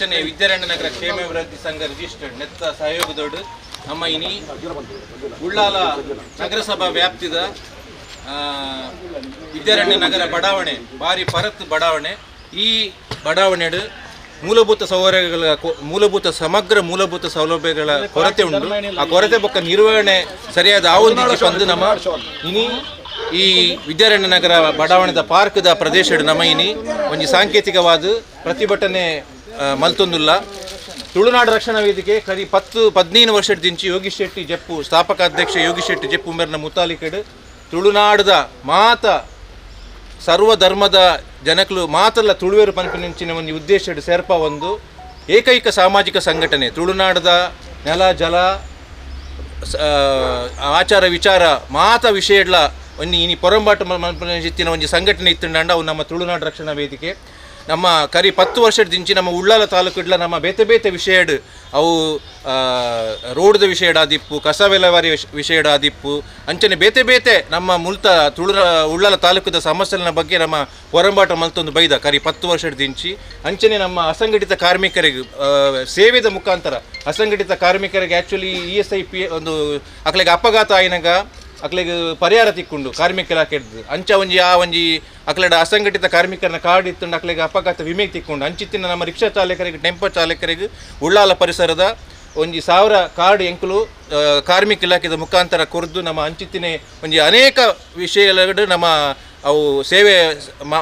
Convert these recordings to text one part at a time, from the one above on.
ಅಂಚನೆ ವಿದ್ಯಾರಣ್ಯ ನಗರ ಕ್ಷೇಮಾಭಿವೃದ್ಧಿ ಸಂಘ ರಿಜಿಸ್ಟರ್ಡ್ ನೆತ್ತ ಸಹಯೋಗದೋಡು ನಮ್ಮ ಇನಿ ಉಳ್ಳಾಲ ನಗರಸಭಾ ವ್ಯಾಪ್ತಿದ ವಿದ್ಯಾರಣ್ಯ ನಗರ ಬಡಾವಣೆ ಬಾರಿ ಪರತ್ ಬಡಾವಣೆ. ಈ ಬಡಾವಣೆಡು ಮೂಲಭೂತ ಸೌಕರ್ಯಗಳ ಮೂಲಭೂತ ಸಮಗ್ರ ಮೂಲಭೂತ ಸೌಲಭ್ಯಗಳ ಕೊರತೆ ಉಂಟು. ಆ ಕೊರತೆ ಬೊಕ್ಕ ನಿರ್ವಹಣೆ ಸರಿಯಾದ ಆವೊಂದು ಬಂದು ನಮ್ಮ ಇನಿ ಈ ವಿದ್ಯಾರಣ್ಯ ನಗರ ಬಡಾವಣೆದ ಪಾರ್ಕ್ದ ಪ್ರದೇಶಡ್ ನಮ್ಮ ಇನಿ ಒಂಜಿ ಸಾಂಕೇತಿಕವಾದ ಪ್ರತಿಭಟನೆ ಮಲ್ತೊಂದುಲ್ಲ. ತುಳುನಾಡು ರಕ್ಷಣಾ ವೇದಿಕೆ ಕರಿ 10-15 ವರ್ಷದಿಂಚಿ ಯೋಗೀಶ್ ಶೆಟ್ಟಿ ಜೆಪ್ಪು ಸ್ಥಾಪಕ ಅಧ್ಯಕ್ಷ ಯೋಗೀಶ್ ಶೆಟ್ಟಿ ಜೆಪ್ಪು ಮೇರ್ನ ಮುತಾಲಿಕೆಡ್ ತುಳುನಾಡದ ಮಾತ ಸರ್ವ ಧರ್ಮದ ಜನಕಲು ಮಾತಲ್ಲ ತುಳುವೇರು ಪನ್ಪಿನಂಚಿನ ಒಂದು ಉದ್ದೇಶಡ್ ಸೇರ್ಪ ಒಂದು ಏಕೈಕ ಸಾಮಾಜಿಕ ಸಂಘಟನೆ. ತುಳುನಾಡದ ನೆಲ ಜಲ ಆಚಾರ ವಿಚಾರ ಮಾತ ವಿಷಯಡ್ಲ ಒಂಜಿ ಇನಿ ಪೊರಂಬಾಟ ಮಲ್ಪುನಂಚಿತ್ತಿನ ಒಂಜಿ ಸಂಘಟನೆ ಇತ್ತುಂಡ ಅವು ನಮ್ಮ ತುಳುನಾಡು ರಕ್ಷಣಾ ವೇದಿಕೆ. ನಮ್ಮ ಕರಿ 10 ವರ್ಷದಿಂಚಿ ನಮ್ಮ ಉಳ್ಳಾಲ ತಾಲೂಕಿಡ್ಲ ನಮ್ಮ ಬೇತೆ ಬೇತೆ ವಿಷಯಡ್ ಅವು ರೋಡ್ದ ವಿಷಯಡ್ ಆದಿಪ್ಪು, ಕಸ ವಿಲೇವಾರಿ ವಿಷಯಡ್ ಆದಿಪ್ಪು, ಅಂಚನೆ ಬೇತೆ ಬೇತೆ ನಮ್ಮ ಮುಲ್ತ ತುಳು ಉಳ್ಳಾಲ ತಾಲೂಕದ ಸಮಸ್ಯೆಗಳ ಬಗ್ಗೆ ನಮ್ಮ ಪೊರಂಬಾಟ ಮಲ್ತೊಂದು ಬೈದ ಕರಿ 10 ವರ್ಷದಿಂಚಿ. ಅಂಚನೆ ನಮ್ಮ ಅಸಂಘಟಿತ ಕಾರ್ಮಿಕರಿಗೆ ಸೇವೆದ ಮುಖಾಂತರ ಅಸಂಘಟಿತ ಕಾರ್ಮಿಕರಿಗೆ ಆ್ಯಕ್ಚುಲಿ ESI ಒಂದು ಅಕ್ಲೆಗ್ ಅಪಘಾತ ಆಯಿನಾಗ ಅಕ್ಲೆಗ್ ಪರಿಹಾರ ತಿಕ್ಕೊಂಡು ಕಾರ್ಮಿಕ ಇಲಾಖೆಡ್ದು ಅಂಚ ಒಂಜಿ ಆ ಒಂಜಿ ಅಕ್ಲೆಡ ಅಸಂಘಟಿತ ಕಾರ್ಮಿಕರನ್ನ ಕಾರ್ಡ್ ಇತ್ತುಂಡು ಅಕ್ಲೆಗ್ ಅಪಘಾತ ವಿಮೆ ತಿಕ್ಕೊಂಡು ಅಂಚಿತ್ತಿನ ನಮ್ಮ ರಿಕ್ಷಾ ಚಾಲಕರಿಗೆ ಟೆಂಪೋ ಚಾಲಕರಿಗೆ ಉಳ್ಳಾಲ ಪರಿಸರದ ಒಂಜಿ 1000 ಕಾರ್ಡ್ ಎಂಕುಲು ಕಾರ್ಮಿಕ ಇಲಾಖೆದ ಮುಖಾಂತರ ಕೊರ್ದು ನಮ್ಮ ಅಂಚಿತ್ತಿನ ಒಂಜಿ ಅನೇಕ ವಿಷಯಗಳು ನಮ್ಮ ಅವು ಸೇವೆ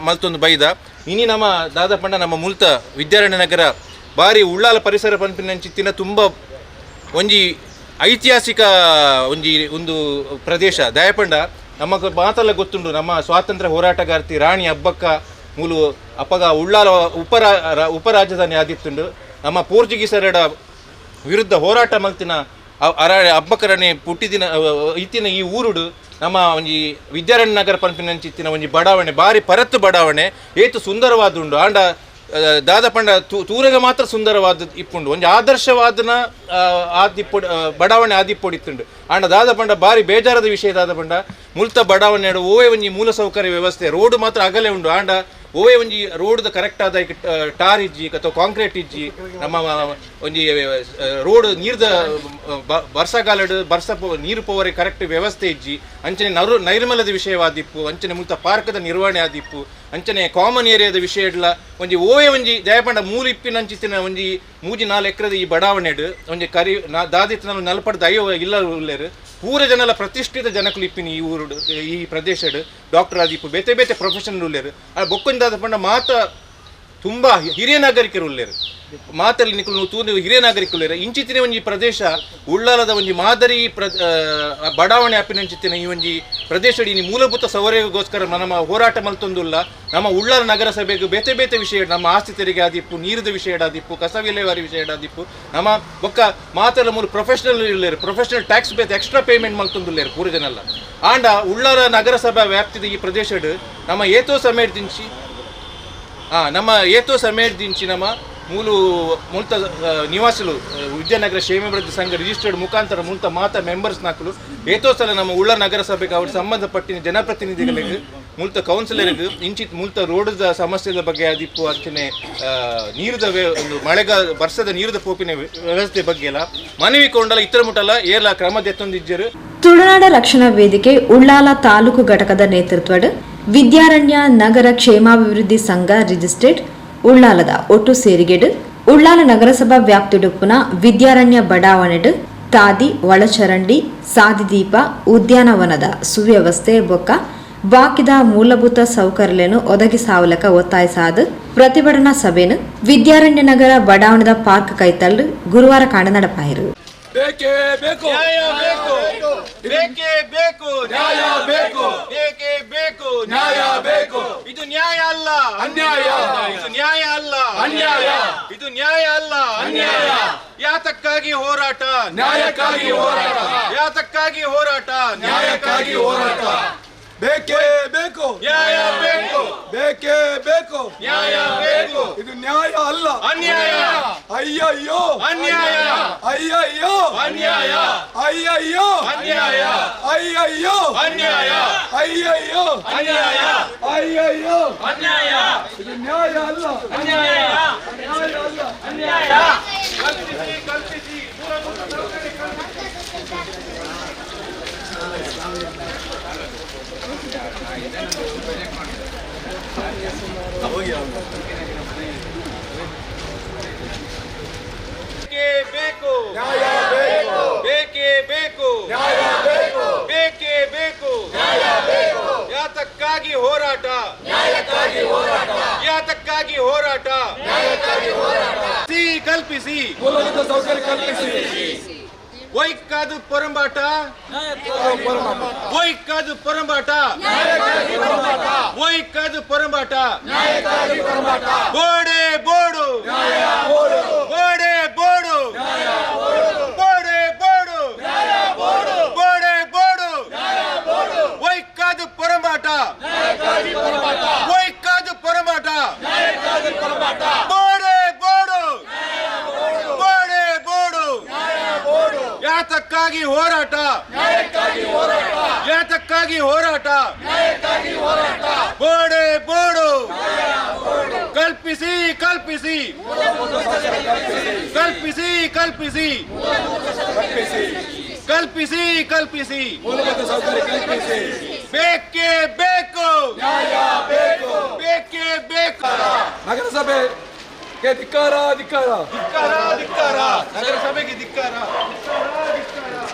ಮಲ್ತೊಂದು ಬೈದ. ಇನಿ ನಮ್ಮ ದಾದಪಂಡ ನಮ್ಮ ಮುಲ್ತ ವಿದ್ಯಾರಣ್ಯ ನಗರ ಬಾರಿ ಉಳ್ಳಾಲ ಪರಿಸರ ಪನ್ಪಿನ ಅಂಚಿತ್ತಿನ ತುಂಬ ಒಂಜಿ ಐತಿಹಾಸಿಕ ಒಂಜಿ ಒಂದು ಪ್ರದೇಶ. ದಯಪಂಡ ನಮಗ್ ಮಾತೆಲ್ಲ ಗೊತ್ತುಂಡು ನಮ್ಮ ಸ್ವಾತಂತ್ರ್ಯ ಹೋರಾಟಗಾರ್ತಿ ರಾಣಿ ಅಬ್ಬಕ್ಕ ಮೂಲು ಅಪ್ಪಗ ಉಳ್ಳಾಲ ಉಪರಾಜಧಾನಿ ಆದಿತ್ತುಂಡು. ನಮ್ಮ ಪೋರ್ಚುಗೀಸರಡ ವಿರುದ್ಧ ಹೋರಾಟ ಮಲ್ತಿನ ಅಬ್ಬಕ್ಕರಣೆ ಪುಟ್ಟಿದಿನ ಇತ್ತಿನ ಈ ಊರುಡು ನಮ್ಮ ಒಂಜಿ ವಿದ್ಯಾರಣ್ಯ ನಗರ ಪನ್ಪಿನಂಚಿತ್ತಿನ ಒಂಜಿ ಬಡಾವಣೆ ಬಾರಿ ಪರತ್ತು ಬಡಾವಣೆ ಏತು ಸುಂದರವಾದುಂಡು. ಆಂಡ ದಾದ ಪಂಡ ತೂರಗ ಮಾತ್ರ ಸುಂದರವಾದ ಇಪ್ಪುಂಡು ಒಂಜಿ ಆದರ್ಶವಾದನ ಆದಿಪ್ಪೊಡು ಬಡಾವಣೆ ಆದಿಪ್ಪೊಡಿತ್ತುಂಡು. ಆಂಡ ದಾದ ಪಂಡ ಬಾರಿ ಬೇಜಾರದ ವಿಷಯ ದಾದ ಪಂಡ ಮುಲ್ತ ಬಡಾವಣೆ ಓವೇ ಒಂಜಿ ಮೂಲ ಸೌಕರ್ಯ ವ್ಯವಸ್ಥೆ ರೋಡ್ ಮಾತ್ರ ಅಗಲೆ ಉಂಡು. ಆಂಡ ಓವೇ ಒಂಜಿ ರೋಡ್ದ ಕರೆಕ್ಟ್ ಆದ ಟಾರ್ ಇಜ್ಜಿ ಅಥವಾ ಕಾಂಕ್ರೀಟ್ ಇಜ್ಜಿ. ನಮ್ಮ ಒಂಜಿ ರೋಡ್ ನೀರ್ದ ಬರ್ಸಗಾಲಡ್ ಬರ್ಸ ನೀರು ಪೋವರೆ ಕರೆಕ್ಟ್ ವ್ಯವಸ್ಥೆ ಇಜ್ಜಿ. ಅಂಚನೆ ನೈರ್ಮಲ್ಯದ ವಿಷಯವಾದಿಪ್ಪು, ಅಂಚನೆ ಮುಲ್ತ ಪಾರ್ಕದ ನಿರ್ವಹಣೆ ಆದಿಪ್ಪು, ಅಂಚನೆ ಕಾಮನ್ ಏರಿಯಾದ ವಿಷಯ ಇಡ್ಲ ಒಂಜಿ ಓವೇ ಒಂಜಿ ಜಯಪಂಡ ಮೂಲು ಇಪ್ಪಿನ ಅಂಚಿತ್ತಿನ ಒಂಜಿ 3-4 ಎಕರೆದ ಈ ಬಡಾವಣೆಡ್ ಒಂಜಿ ಕರಿ ದಾದಿತ್ತು ನಲ್ಪಡ್ದ ಅಯ್ಯೋ ಇಲ್ಲ ಉಲ್ಲೇರು ಪೂರ ಜನಲ ಪ್ರತಿಷ್ಠಿತ ಜನಕುಲು ಇಪ್ಪಿನ ಈ ಊರುಡು ಈ ಪ್ರದೇಶಡ್ ಡಾಕ್ಟರ್ ಆದಿಪ್ಪು ಬೇತೆ ಬೇತೆ ಪ್ರೊಫೆಷನ್ ಉಲ್ಲೇರು. ಆ ಬೊಕ್ಕೊಂದಾದ ಪಂಡ ಮಾತ ತುಂಬಾ ಹಿರಿಯ ನಾಗರಿಕರು ಉಲ್ಲೇರು ಮಾತಲ್ಲಿ ನಿಕುಲು ತೂನು ಹಿರಿಯ ನಾಗರಿಕರು ಉಲ್ಲೇರು. ಇಂಚಿತ್ತಿನ ಒಂಜಿ ಪ್ರದೇಶ ಉಳ್ಳಾಲದ ಒಂಜಿ ಮಾದರಿ ಬಡಾವಣೆ ಅಪ್ಪಿನಂಚಿತ್ತಿನ ಈ ಒಂಜಿ ಪ್ರದೇಶಡ್ ಇನಿ ಮೂಲಭೂತ ಸೌಕರ್ಯಕ್ಕೋಸ್ಕರ ನಮ್ಮ ಹೋರಾಟ ಮಲ್ತೊಂದುಲ್ಲ. ನಮ್ಮ ಉಳ್ಳಾಲ ನಗರಸಭೆಗೆ ಬೇತೆ ಬೇತೆ ವಿಷಯ ನಮ್ಮ ಆಸ್ತಿ ತೆರಿಗೆ ಆದಿಪ್ಪು, ನೀರದ ವಿಷಯ ಆದಿಪ್ಪು, ಕಸ ವಿಲೇವಾರಿ ವಿಷಯ ಆದಿಪ್ಪು, ನಮ್ಮ ಬೊಕ್ಕ ಮಾತೆಲ್ಲ ಮೂಲು ಪ್ರೊಫೆಷನಲ್ ಇಲ್ಲೇರು ಪ್ರೊಫೆಷನಲ್ ಟ್ಯಾಕ್ಸ್ ಬೇತೆ ಎಕ್ಸ್ಟ್ರಾ ಪೇಮೆಂಟ್ ಮಲ್ತೊಂದುಲ್ಲೇರು ಪೂರ ಜನ ಎಲ್ಲ. ಆಂಡ ಉಳ್ಳಾಲ ನಗರಸಭಾ ವ್ಯಾಪ್ತಿದ ಈ ಪ್ರದೇಶಡ್ ನಮ್ಮ ಏತೋ ಸಮಯದಿಂಚಿ ನಮ್ಮ ಏತೋ ಸಮಯದಿಂಚಿ ನಮ್ಮ ಮೂಲು ಮುಲ್ತ ನಿವಾಸಿಲು ವಿದ್ಯಾನಗರ ಕ್ಷೇಮಾಭಿವೃದ್ಧಿ ಸಂಘ ರಿಜಿಸ್ಟರ್ಡ್ ಮುಖಾಂತರ ಮುಲ್ತ ಮಾತ ಮೆಂಬರ್ಸ್ ನಾಕುಲು ಏತೋ ಸಲ ನಮ್ಮ ಉಳ್ಳ ನಗರಸಭೆಗೆ ಅವ್ರ ಸಂಬಂಧಪಟ್ಟಿನ ಜನಪ್ರತಿನಿಧಿಗಳಿಗೆ ಮುಲ್ತ ಕೌನ್ಸಿಲರ್ಗೆ ಇಂಚಿತ್ ಮುಲ್ತ ರೋಡ್ದ ಸಮಸ್ಯೆದ ಬಗ್ಗೆ ಆದಿಪ್ಪು, ಅಂಚನೆ ನೀರದ ಒಂದು ಮಳೆಗಾಲ ವರ್ಷದ ನೀರದ ಪೋಪಿನ ವ್ಯವಸ್ಥೆ ಬಗ್ಗೆ ಎಲ್ಲ ಮನವಿ ಕೊಂಡಲ ಇತರ ಮುಟ್ಟಲ್ಲ ಏರ್ಲ ಕ್ರಮ ದೆತ್ತೊಂದಿಜ್ಜರು. ತುಳುನಾಡ ರಕ್ಷಣಾ ವೇದಿಕೆ ಉಳ್ಳಾಲ ತಾಲೂಕು ಘಟಕದ ನೇತೃತ್ವಡ್ ವಿದ್ಯಾರಣ್ಯ ನಗರ ಕ್ಷೇಮಾಭಿವೃದ್ಧಿ ಸಂಘ ರಿಜಿಸ್ಟರ್ಡ್ ಉಳ್ಳಾಲದ ಒಟ್ಟು ಸೇರಿಗೆಡು ಉಳ್ಳಾಲ ನಗರಸಭಾ ವ್ಯಾಪ್ತಿಡುಪ್ಪುನ ವಿದ್ಯಾರಣ್ಯ ಬಡಾವಣೆಡು ತಾದಿ ಒಳಚರಂಡಿ ಸಾದಿದೀಪ ಉದ್ಯಾನವನದ ಸುವ್ಯವಸ್ಥೆ ಬೊಕ್ಕ ಬಾಕಿದ ಮೂಲಭೂತ ಸೌಕರ್ಯలను ಒದಗಿಸಾವಲಕ ಒತ್ತಾಯಿಸಾದ ಪ್ರತಿಭಟನಾ ಸಭೆನು ವಿದ್ಯಾರಣ್ಯ ನಗರ ಬಡಾವಣೆದ ಪಾರ್ಕ್ ಕೈತಲ್ಲು ಗುರುವಾರ ಕಾಣ ನಡಪಾಯಿರು. ಬೇಕೇ ಬೇಕು, ನ್ಯಾಯ ಬೇಕು, ಬೇಕೇ ಬೇಕು, ನ್ಯಾಯ ಬೇಕು, ಬೇಕೇ ಬೇಕು, ನ್ಯಾಯ ಬೇಕು. ಇದು ನ್ಯಾಯ ಅಲ್ಲ, ಅನ್ಯಾಯ. ಇದು ನ್ಯಾಯ ಅಲ್ಲ, ಅನ್ಯಾಯ. ಇದು ನ್ಯಾಯ ಅಲ್ಲ, ಅನ್ಯಾಯ. ಯಾತಕ್ಕಾಗಿ ಹೋರಾಟ? ನ್ಯಾಯಕ್ಕಾಗಿ ಹೋರಾಟ. ಯಾತಕ್ಕಾಗಿ ಹೋರಾಟ? ನ್ಯಾಯಕ್ಕಾಗಿ ಹೋರಾಟ. ಬೇಕೇ ಬೇಕು, ನ್ಯಾಯ ಬೇಕು, ಬೇಕೇ ಬೇಕು, ನ್ಯಾಯ ಬೇಕು. ಇದು ನ್ಯಾಯ ಅಲ್ಲ, ಅನ್ಯಾಯ. ಅಯ್ಯಯ್ಯೋ ಅನ್ಯಾಯ. ಅಯ್ಯಯ್ಯೋ ಅನ್ಯಾಯ. ಅಯ್ಯಯ್ಯೋ ಅನ್ಯಾಯ. ಅಯ್ಯಯ್ಯೋ ಅನ್ಯಾಯ. ಅಯ್ಯಯ್ಯೋ ಅನ್ಯಾಯ. ಅಯ್ಯಯ್ಯೋ ಅನ್ಯಾಯ. ಇದು ನ್ಯಾಯ ಅಲ್ಲ, ಅನ್ಯಾಯ. ನ್ಯಾಯ ಅಲ್ಲ. ಕಲ್ಪಿಸಿ ಕಲ್ಪಿಸಿ ಮೂಲಭೂತ ಸೌಕರ್ಯ ಕಲ್ಪಿಸಿ. ಬೇಕು ನ್ಯಾಯ ಬೇಕು ಬೇಕೇ ಬೇಕು ನ್ಯಾಯ ಬೇಕು ಬೇಕೇ ಬೇಕು ನ್ಯಾಯ ಬೇಕು ಯಾತಕ್ಕಾಗಿ ಹೋರಾಟ ನ್ಯಾಯಕ್ಕಾಗಿ ಹೋರಾಟ ಯಾತಕ್ಕಾಗಿ ಹೋರಾಟ ನ್ಯಾಯಕ್ಕಾಗಿ ಹೋರಾಟ ಸಿ ಕಲ್ಪಿಸಿ ಮೂಲಭೂತ ಸೌಕರ್ಯ ಕಲ್ಪಿಸಿ ಒಯ್ಕಾದು ಪೊರಂಬಾಟ ಒಯ್ಕಾದು ಪೊರಂಬಾಟ ಒಯ್ಕಾದು ಪೊರಂಬಾಟ ನ್ಯಾಯಕ್ಕಾಗಿ ಹೋರಾಟ ಬೋಡೆ ಬೋಡು ಬೋಡು ಬೋಡೆ ಬೋಡು ಬೋಡೆ ಬೋಡು ಬೋಡೆ ಬೋಡು ಒಯ್ಕಾದು ಪೊರಂಬಾಟ ನ್ಯಾಯಕ್ಕಾಗಿ ಹೋರಾಟ ಒಯ್ಕಾದು ಪೊರಂಬಾಟ ನ್ಯಾಯಕ್ಕಾಗಿ ಹೋರಾಟ ಬೋಡೆ ಬೋಡು ಬೋಡೆ ಬೋಡು ಬೋಡು ಯಾತಕ್ಕಾಗಿ ಹೋರಾಟ ನ್ಯಾಯಕ್ಕಾಗಿ ಹೋರಾಟ ಯಾತಕ್ಕಾಗಿ ಹೋರಾಟ ನ್ಯಾಯಕ್ಕಾಗಿ ಹೋರಾಟ ಬೋಡೆ ಬೋಡು ಕಲ್ಪಿಸಿ ಕಲ್ಪಿಸಿ ಕಲ್ಪಿಸಿ ಕಲ್ಪಿಸಿ ಕಲ್ಪಿಸಿ ಕಲ್ಪಿಸಿ ಕಲ್ಪಿಸಿ ಮೂಲಭೂತ ಸೌಕರ್ಯ ಕಲ್ಪಿಸಿ ಬೇಕೇ ಬೇಕು ನ್ಯಾಯ ಬೇಕು ಬೇಕೇ ಬೇಕು ನಗರಸಭೆಗೆ ಧಿಕ್ಕಾರ ಧಿಕ್ಕಾರ ಧಿಕ್ಕಾರ ಧಿಕ್ಕಾರ ನಗರಸಭೆಗೆ ಧಿಕ್ಕಾರ.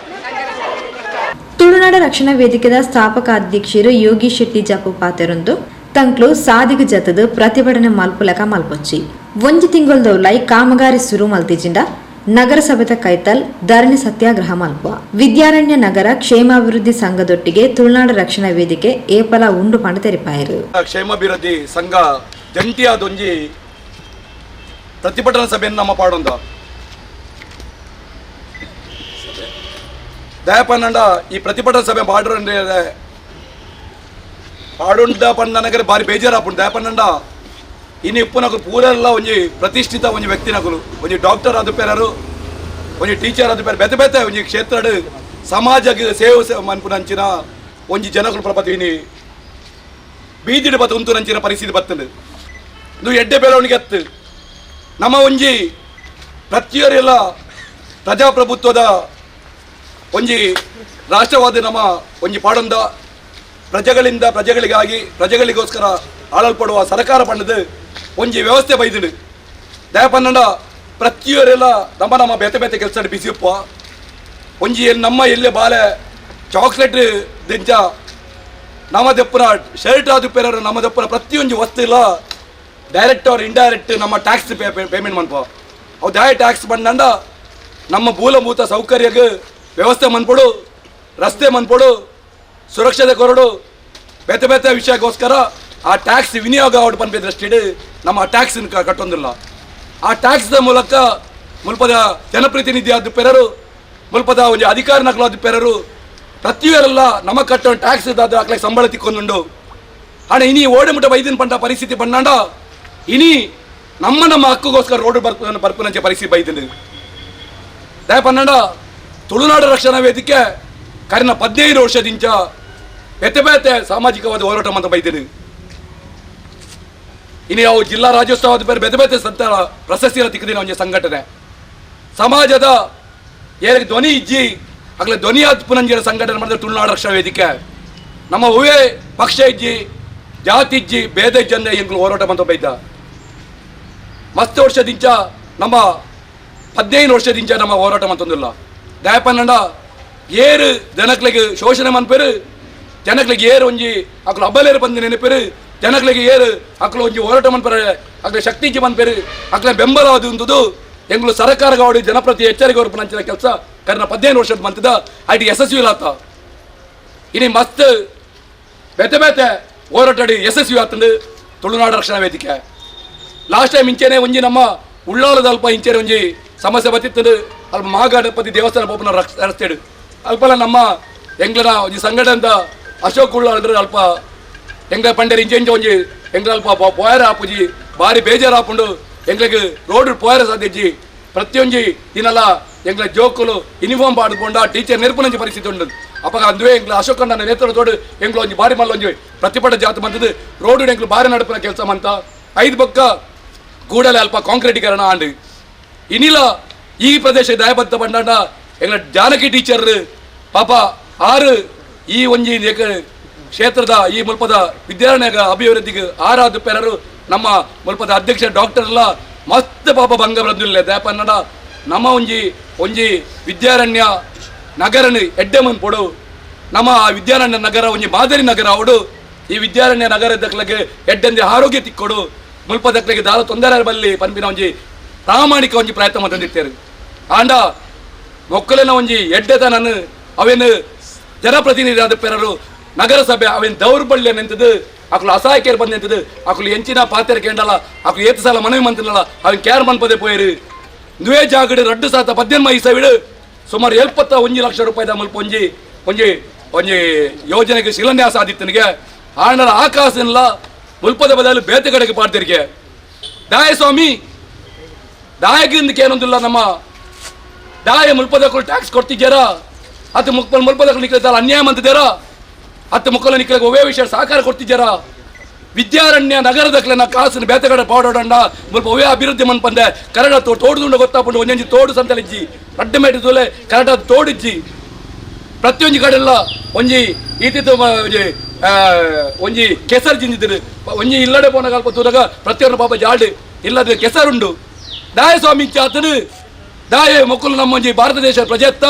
ತುಳುನಾಡ ರಕ್ಷಣಾ ವೇದಿಕೆದ ಸ್ಥಾಪಕ ಅಧ್ಯಕ್ಷರು ಯೋಗಿ ಶೆಟ್ಟಿ ಜಪ್ಪು ಪಾತೆರೊಂದು ತಂಕ್ಲು ಸಾದಿಗ ಜತದ ಪ್ರತಿಭಟನೆ ಮಲ್ಪುಲಕ ಮಲ್ಪೊಚ್ಚಿ ಒಂಜಿ ತಿಂಗೊಲ್ದೌಲೈ ಕಾಮಗಾರಿ ಸುರು ಮಲ್ತಿಜಿಂದ ನಗರಸಭೆತ ಕೈತಲ್ ಧರಣಿ ಸತ್ಯಾಗ್ರಹ ಮಲ್ಪ ವಿದ್ಯಾರಣ್ಯ ನಗರ ಕ್ಷೇಮಾಭಿವೃದ್ಧಿ ಸಂಘದೊಟ್ಟಿಗೆ ತುಳುನಾಡ ರಕ್ಷಣಾ ವೇದಿಕೆ ಏಪಲ ಉಂಡು ಪಂಡ ತೆರಿಪಾಯರು. ಕ್ಷೇಮಾಭಿವೃದ್ಧಿ ಸಂಘ ಜಂಟಿಯಾದೊಂಜಿ ಪ್ರತಿಭಟನಾ ಸಭೆಯನ್ನು ನಮ್ಮ ಪಾಡೊಂದ ದಯಪನ್ನಂಡ ಈ ಪ್ರತಿಭಟನಾ ಸಭೆ ಪಾಡ್ರೆ ಪಾಡುಂಡ ಪಂಡ ನನಗೆ ಭಾರಿ ಬೇಜಾರಾಪುಂಡು. ದಯಪನ್ನಂಡ ಇನ್ನು ಇಪ್ಪುನಕುಲು ಪೂರೆಲ್ಲ ಒಂಜಿ ಪ್ರತಿಷ್ಠಿತ ಒಂಜಿ ವ್ಯಕ್ತಿನಕುಲು, ಒಂಜಿ ಡಾಕ್ಟರ್ ಆದ ಪೇರರು, ಒಂಜಿ ಟೀಚರ್ ಆದ ಪೇರು, ಬೇತೆ ಬೇತೆ ಒಂಜಿ ಕ್ಷೇತ್ರಡ್ ಸಮಾಜಕ್ಕೆ ಸೇವೆ ಮನ್ಪುನಂಚಿನ ಒಂಜಿ ಜನಕುಲು ಪ್ರಪತಿ ಇನಿ ಬೀದಿಡ್ ಬತ್ತು ಉಂತುನಂಚಿನ ಪರಿಸ್ಥಿತಿ ಬತ್ತಂಡು. ಇದು ಎಡ್ಡೆ ಬೆಳವಣಿಗೆ ಅತ್ತು ನಮ್ಮ ಒಂಜಿ ಪ್ರತಿಯೊರೆಲ್ಲ ಪ್ರಜಾಪ್ರಭುತ್ವದ ಒಂಜಿ ರಾಷ್ಟ್ರವಾದ ನಮ್ಮ ಒಂಜಿ ಪಾಡೊಂದ ಪ್ರಜೆಗಳಿಂದ ಪ್ರಜೆಗಳಿಗಾಗಿ ಪ್ರಜೆಗಳಿಗೋಸ್ಕರ ಆಳಲ್ಪಡುವ ಸರ್ಕಾರ ಪಂಡದು ಒಂಜಿ ವ್ಯವಸ್ಥೆ ಬೈದುಂಡು. ದಯಪನ್ನಂಡ ಪ್ರತಿಯೊರೆಲ್ಲ ನಮ್ಮ ನಮ್ಮ ಬೇತೆ ಬೇತೆ ಕೆಲಸ ಬಿಸಿಯಪ್ಪ ಒಂಜಿ ಎಲ್ಲಿ ನಮ್ಮ ಎಲ್ಲೆ ಬಾಲೆ ಚಾಕ್ಲೇಟ್ ದಿಂಚ ನಮ್ಮ ದೆಪ್ಪನ ಶರ್ಟ್ ಆದ ಪೇರರು ನಮ್ಮ ದೆಪ್ಪನ ಪ್ರತಿಯೊಂಜಿ ವಸ್ತು ಇಲ್ಲ direct R indirect ನಮ್ಮ ಟ್ಯಾಕ್ಸ್ ಪೇಮೆಂಟ್ ಮನ್ಪ ಅವು ದಾಯ ಟ್ಯಾಕ್ಸ್ ಬಂದಂಡ ನಮ್ಮ ಮೂಲಭೂತ ಸೌಕರ್ಯಕ್ಕೆ ವ್ಯವಸ್ಥೆ ಮನ್ಪೊಡು, ರಸ್ತೆ ಮನ್ಪೊಡು, ಸುರಕ್ಷತೆ ಕೊರಡು, ಬೇತೆ ಬೇತೆ ವಿಷಯಕ್ಕೋಸ್ಕರ ಆ ಟ್ಯಾಕ್ಸ್ ವಿನಿಯೋಗ ಅವಡು ಪನ್ಪೆ ದೃಷ್ಟಿಡ್ ನಮ್ಮ ಆ ಟ್ಯಾಕ್ಸ್ ಕಟ್ಟೊಂದಿಲ್ಲ. ಆ ಟ್ಯಾಕ್ಸ್ದ ಮೂಲಕ ಮುಲ್ಪದ ಜನಪ್ರತಿನಿಧಿ ಆದ ಪೆರರು, ಮುಲ್ಪದ ಒಂಜಿ ಅಧಿಕಾರ ನಕಲಾದ ಪೆರರು ಪ್ರತಿಯೊರೆಲ್ಲ ನಮ್ಮ ಕಟ್ಟೋ ಟ್ಯಾಕ್ಸ್ ದಾದ ಸಂಬಳ ತಿಕ್ಕೊಂದುಂಡು. ಹಣ ಇನಿ ಓಡೆ ಮುಟ್ಟ ಬೈದಿನ ಪಂಡ ಪರಿಸ್ಥಿತಿ ಬಂದಾಂಡ ಇನಿ ನಮ್ಮ ನಮ್ಮ ಹಕ್ಕುಗೋಸ್ಕರ ರೋಡ್ ಬರ್ಪುನಂಚೆ ಪರಿಸ್ಥಿತಿ ಬೈದಿನ. ದಯಪನ್ನಂಡ ತುಳುನಾಡು ರಕ್ಷಣಾ ವೇದಿಕೆ ಕರಿನ 15 ವರ್ಷದಿಂಚ ಬೇತೆ ಬೇತೆ ಸಾಮಾಜಿಕವಾದ ಹೋರಾಟ ಅಂತ ಬೈದಿನಿ. ಇನ್ನು ಯಾವ ಜಿಲ್ಲಾ ರಾಜ್ಯೋತ್ಸವದ ಬೇರೆ ಬೇತೆ ಬೇತೆ ಸಂತ ಪ್ರಶಸ್ತಿಯ ತಿಕ್ಕದಿನ ಒಂಜಿ ಸಂಘಟನೆ ಸಮಾಜದ ಏರಿಗೆ ಧ್ವನಿ ಇಜ್ಜಿ ಆಗಲೇ ಧ್ವನಿ ಪುನಂಜಿನ ಸಂಘಟನೆ ಮಾಡಿದ್ರೆ ತುಳುನಾಡು ರಕ್ಷಣಾ ವೇದಿಕೆ. ನಮ್ಮ ಹೂವೇ ಪಕ್ಷ ಇಜ್ಜಿ ಜಾತಿ ಇಜ್ಜಿ ಭೇದ ಇಜ್ಜಿ ಅಂದ್ರೆ ಎಂಗ್ಳು ಹೋರಾಟ ಬಂತ ಬೈದ. ಮಸ್ತ್ ವರ್ಷದಿಂಚ ನಮ್ಮ 15 ವರ್ಷದಿಂಚ ನಮ್ಮ ಹೋರಾಟ ಮಂತೊಂದಿಲ್ಲ. ದಯಪನ್ನಂಡ ಏರು ಜನಕ್ಲಿಗೆ ಶೋಷಣೆ ಮನ್ಪೇರು, ಜನಕ್ಲಿಗೆ ಏರು ಒಂಜಿ ಅಕ್ಲು ಅಬ್ಬಲೇರು ಬಂದು ನೆನಪೇರು, ಜನಕ್ಲಿಗೆ ಏರು ಅಕ್ಲು ಒಂಜಿ ಹೋರಾಟ ಮನ್ಪೇರು, ಅಕ್ಲೆ ಶಕ್ತಿ ಇಜ್ಜಿ ಮನ್ಪೇರು, ಅಕ್ಲೆ ಬೆಂಬಲ ಅದು ಉಂಟುದು ಎಂಗ್ಳು ಸರ್ಕಾರ ಜನಪ್ರತಿ ಎಚ್ಚರಿಕೆ ಹೊರಪು ಕೆಲಸ ಕರ್ನ 15 ವರ್ಷದ ಮಂತದ IT ಯಶಸ್ವಿ ಇಲ್ಲ ಆತ. ಇನಿ ಮಸ್ತ್ ಬೇತೆ ಬೇತೆ ಹೋರಾಟಾಡಿ ಯಶಸ್ವಿ ಆತಂದು ತುಳುನಾಡು ರಕ್ಷಣಾ ವೇದಿಕೆ. ಲಾಸ್ಟ್ ಟೈಮ್ ಇಂಚೆನೆ ಒಂಜಿ ನಮ್ಮ ಉಳ್ಳಾಲದ ಅಲ್ಪ ಇಂಚೆನೆ ಒಂಜಿ ಸಮಸ್ಯೆ ಬತ್ತಿತ್ತಂದು ಅಲ್ಪ ಮಹಾಗಣಪತಿ ದೇವಸ್ಥಾನ ಪೋಪುನ ರಸ್ತೆಡು ಅಲ್ಪಲ ನಮ್ಮ ಎಂಗ್ಲನ ಒಂಜಿ ಸಂಘಟನೆದ ಅಶೋಕ್ ಉಳ್ಳಾಲ್ರು ಅಲ್ಪ ಎಂಗ್ಲ ಪಂಡೇರು ಇಂಚೆ ಇಂಚೆ ಒಂಜಿ ಎಂಗ್ಲ ಅಲ್ಪ ಪೋಯರ ಆಪುಜಿ ಭಾರಿ ಬೇಜಾರು ಆಪುಂಡು ಎಂಗ್ಲಿಗೆ ರೋಡ್ ಪೋಯರ ಸಾಧ್ಯಜ್ಜಿ ಪ್ರತಿಯೊಂಜಿ ದಿನಲ ಎಂಗ್ಲ ಜೋಕುಲು ಯೂನಿಫಾರ್ಮ್ ಪಾಡ್ಕೊಂಡ ಟೀಚರ್ ನೆರ್ಪುನಂಜಿ ಪರಿಸ್ಥಿತಿ ಉಂಡು. ಅಪ್ಪಗ ಅಂದುವೆ ಎಂಗ್ಲ ಅಶೋಕಣ್ಣನ ನೇತೃತ್ವದೋಡು ಎಂಗ್ಲ ಒಂಜಿ ಬಾರಿ ಮಲ್ಲ ಒಂಜಿ ಪ್ರತಿಭಟ ಜಾತ ಬಂದದ್ದು ರೋಡು ಎಂಗ್ಲು ಬಾರಿ ನಡುಪಿನ ಕೆಲಸ ಮಂತ ಐದು ಬಕ್ಕ ಕೂಡಲೇ ಅಲ್ಪ ಕಾಂಕ್ರೀಟೀಕರಣ ಆಂಡು. ಇನಿಲ ಈ ಪ್ರದೇಶ ದಯಬದ್ಧ ಬಂಡಾಂಡ ಎಂಗ್ಲ ಜಾನಕಿ ಟೀಚರ್ ಪಾಪ ಆರು ಈ ಒಂಜಿ ಕ್ಷೇತ್ರದ ಈ ಮುಲ್ಪದ ವಿದ್ಯಾರಣ್ಯ ಅಭಿವೃದ್ಧಿಗೆ ಆರಾದ ಪೆರರು ನಮ್ಮ ಮುಲ್ಪದ ಅಧ್ಯಕ್ಷ ಡಾಕ್ಟರ್ ಎಲ್ಲ ಮಸ್ತ್ ಪಾಪ ಭಂಗ ಬಂದಿಲ್ಲ ದಯಪನ್ನಡ ನಮ್ಮ ಒಂಜಿ ಒಂಜಿ ವಿದ್ಯಾರಣ್ಯ ನಗರನು ಎಡ್ಡೆ ಮನ್ಪೊಡು ನಮ್ಮ ವಿದ್ಯಾರಣ್ಯ ನಗರ ಒಂಜಿ ಮಾದರಿ ನಗರ ಅವಡು ಈ ವಿದ್ಯಾರಣ್ಯ ನಗರ ದಕ್ಲಗೆ ಎಡ್ಡೆಂದೆ ಆರೋಗ್ಯ ತಿಕ್ಕೊಡು ಮುಲ್ಪ ದಕ್ಲಗೆ ದಾಲ ತೊಂದರೆ ಬಲ್ಲಿ ಪನ್ಪಿನ ಒಂಜಿ ಪ್ರಾಮಾಣಿಕ ಒಂಜಿ ಪ್ರಯತ್ನ ತಂದಿರ್ತಾರೆ ಆಂಡ ಮೊಕ್ಕಲಿನ ಒಂಜಿ ಎಡ್ಡೆತನನ್ನು ಅವೇನು ಜನಪ್ರತಿನಿಧಿ ಆದ ಪೆರರು ನಗರಸಭೆ ಅವೇನು ದೌರ್ಬಲ್ಯ ನಿಂತದ್ದು ಅಕಲು ಅಸಹಾಯಕರು ಬಂದು ನಿಂತದ್ದು ಅಕಲು ಎಂಚಿನ ಪಾತ್ರೆ ಕೇಂಡಲ್ಲ ಅಕಲು ಏತು ಸಲ ಮನವಿ ಮಂತಿನಲ್ಲ ಅವನ್ ಕೇರ್ ಮನ್ಪದೆ ಪೋಯರು ನುವೇ ಜಾಗಡು ರಡ್ಡು ಸಾತ ಪದ್ದೆನ್ಮ ಇಸವಿಡು ಸುಮಾರು 71 ಲಕ್ಷ ರೂಪಾಯಿದ ಮುಲ್ಪ ಒಂಜಿ ಒಂಜಿ ಒಂಜಿ ಯೋಜನೆಗೆ ಶಿಲಾನ್ಯಾಸ ಆದಿತ್ತನಿಗೆ ಆಂಡಲ ಆಕಾಶನಿಲ್ಲ ಮುಲ್ಪದ ಬದಲು ಬೇತೆ ಕಡೆಗೆ ಪಾಡ್ತಿರಿಗೆ ದಾಯ ಸ್ವಾಮಿ ದಾಯಗಿಂದಕ್ಕೆ ಏನೊಂದಿಲ್ಲ ನಮ್ಮ ದಾಯ ಮುಲ್ಪದಕ್ಕೂ ಟ್ಯಾಕ್ಸ್ ಕೊಡ್ತಿದ್ದೀರಾ ಅತ್ತು ಮುಕ್ಪ ಮುಲ್ಪದಕ್ಕೂ ನಿಕ್ಕಿಲ್ಲ ಅನ್ಯಾಯ ಅಂತಿದ್ದೀರಾ ಅತ್ತು ಮುಕ್ಕಲ ನಿಕ್ಕಲಿಗೆ ಒವೇ ವಿಷಯ ಸಹಕಾರ ಕೊಡ್ತಿದ್ದೀರಾ ವಿದ್ಯಾರಣ್ಯ ನಗರದಕ್ಲೆ ಕಾಸನ್ನು ಬೇತೆಗಡೆ ಪಾಡೋಡಂಡ ಮುಲ್ಪ ಒವೇ ಅಭಿವೃದ್ಧಿ ಮನ್ಪಂದೆ ಕರಡ ತೋಡುದುಂಡ ಗೊತ್ತಾಪುಂಡು ಒಂಜೊಂಜಿ ತೋಡು ಸಂತಲಿಜ್ಜಿ ರಡ್ಡು ಮೇಟಿ ತೋಲೆ ಕರಡ ತೋಡಿಜ್ಜಿ ಪ್ರತಿಯೊಂಜಿ ಕಡೆಲ್ಲ ಒಂಜಿ ಈತಿತ್ತು ಒಂಜಿ ಒಂಜಿ ಕೆಸರು ಜಿಂದಿದ್ರು ಒಂಜಿ ಇಲ್ಲಡೆ ಪೋನ ಕಲ್ಪ ತೂದಾಗ ಪ್ರತಿಯೊಂದು ಪಾಪ ಜಾಡು ಇಲ್ಲದ ಕೆಸರುಂಡು ದಾಯ ಸ್ವಾಮಿ ಚಾತನು ದಾಯ ಮೊಕ್ಕಲು ನಮ್ಮೊಂಜಿ ಭಾರತ ದೇಶದ ಪ್ರಜೆತ್ತ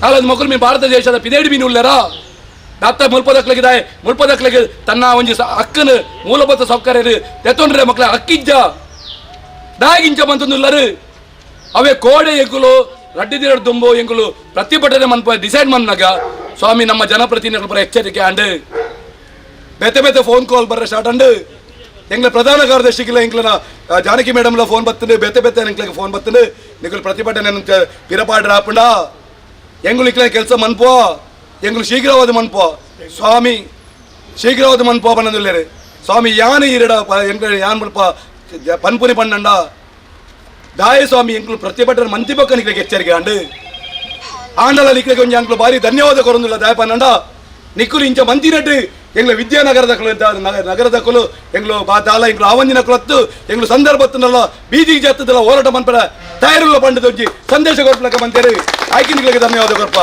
ನಾಲೊಂದು ಮೊಕ್ಕಲು ಮೀನು ಭಾರತ ದೇಶದ ಪಿದೇಡಿ ಮೀನು ಉಳ್ಳಾರ ದತ್ತ ಮುಲ್ಪದಕ್ಲಿಗೆ ದಾಯ ಮುಲ್ಪದಕ್ಲಿಗೆ ತನ್ನ ಒಂಜಿ ಹಕ್ಕನ ಮೂಲಭೂತ ಸೌಕರ್ಯ ತೆತ್ತೊಂಡ್ರೆ ಮಕ್ಕಳ ಹಕ್ಕಿಜ್ಜ ದಾಯಗಿಂಚ ಬಂತಂದುಲ್ಲರು ಅವೇ ಕೋಡೆ ಎಂಕುಲು ರಡ್ಡಿದಿರ ದುಂಬು ಎಂಕುಲು ಪ್ರತಿಭಟನೆ ಮನ್ಪ ಡಿಸೈಡ್ ಮನ್ನಾಗ ಸ್ವಾಮಿ ನಮ್ಮ ಜನಪ್ರತಿನಿಧಿಗಳ ಪರ ಎಚ್ಚರಿಕೆ ಅಂಡ್ ಬೇತೆ ಬೇತೆ ಫೋನ್ ಕಾಲ್ ಬರ್ರ ಸ್ಟಾರ್ಟ್ ಅಂಡ್ ಎಂಗ್ಲ ಪ್ರಧಾನ ಕಾರ್ಯದರ್ಶಿಗಿಲ್ಲ ಎಂಕ್ಲನ ಜಾನಕಿ ಮೇಡಮ್ಲ ಫೋನ್ ಬರ್ತದೆ ಬೇತೆ ಬೇತೆ ಎಂಕ್ಲಿಗೆ ಫೋನ್ ಬರ್ತದೆ ನಿಕುಲು ಪ್ರತಿಭಟನೆ ಪಿರಪಾಡ್ರ ಆಪುಂಡ ಎಂಗುಲು ಇಕ್ಲ ಕೆಲಸ ಮನ್ಪೋ ಎಂಗುಲು ಶೀಘ್ರವಾದ ಮನ್ಪೋ ಸ್ವಾಮಿ ಶೀಘ್ರವಾದ ಮನ್ಪೋ ಬನ್ನದುಲ್ಲೇರು ಸ್ವಾಮಿ ಯಾನು ಈರಡ ಎಂಕ್ಲ ಯಾನ್ ಮುಲ್ಪ ಪನ್ಪುನಿ ಪಣ್ಣಂಡ ದಾಯ ಸ್ವಾಮಿ ಎಂಕ್ಲು ಪ್ರತಿಭಟನೆ ಮಂತಿ ಪಕ್ಕ ನಿಕ್ಲಿಗೆ ಎಚ್ಚರಿಕೆ ಅಂಡು ಆಂಡಲ ನಿಕ್ಲಿಗೆ ಒಂಜಿ ಅಂಕ್ಲು ಭಾರಿ ಧನ್ಯವಾದ ಕೊರೊಂದುಲ್ಲ ದಾಯ ಪನ್ನಂಡ ನಿಕ್ಕುಲು ಇಂಚ ಮಂತಿನಟ್ಟು ಎಂಗ್ಲ ವಿದ್ಯಾನಗರದಕ್ಕಲು ನಗರದಕ್ಕಲು ಎಂಗ್ಲು ಬಾದಾಲ ಎಂಗ್ಲು ಆವಂದಿನ ಕುಲತ್ತು ಎಂಗ್ಲು ಸಂದರ್ಭತ್ತನಲ್ಲ ಬೀದಿಗೆ ಜಾತದಲ್ಲ ಹೋರಾಟ ಮನ್ಪಡ ತಯಾರುಲ್ಲ ಪಂಡದ ಒಂಜಿ ಸಂದೇಶ ಕೊರ್ಪಲಕ ಮಂತೇರು ಆಯ್ಕೆ ನಿಕ್ಲಿಗೆ ಧನ್ಯವಾದ ಕೊರ್ಪ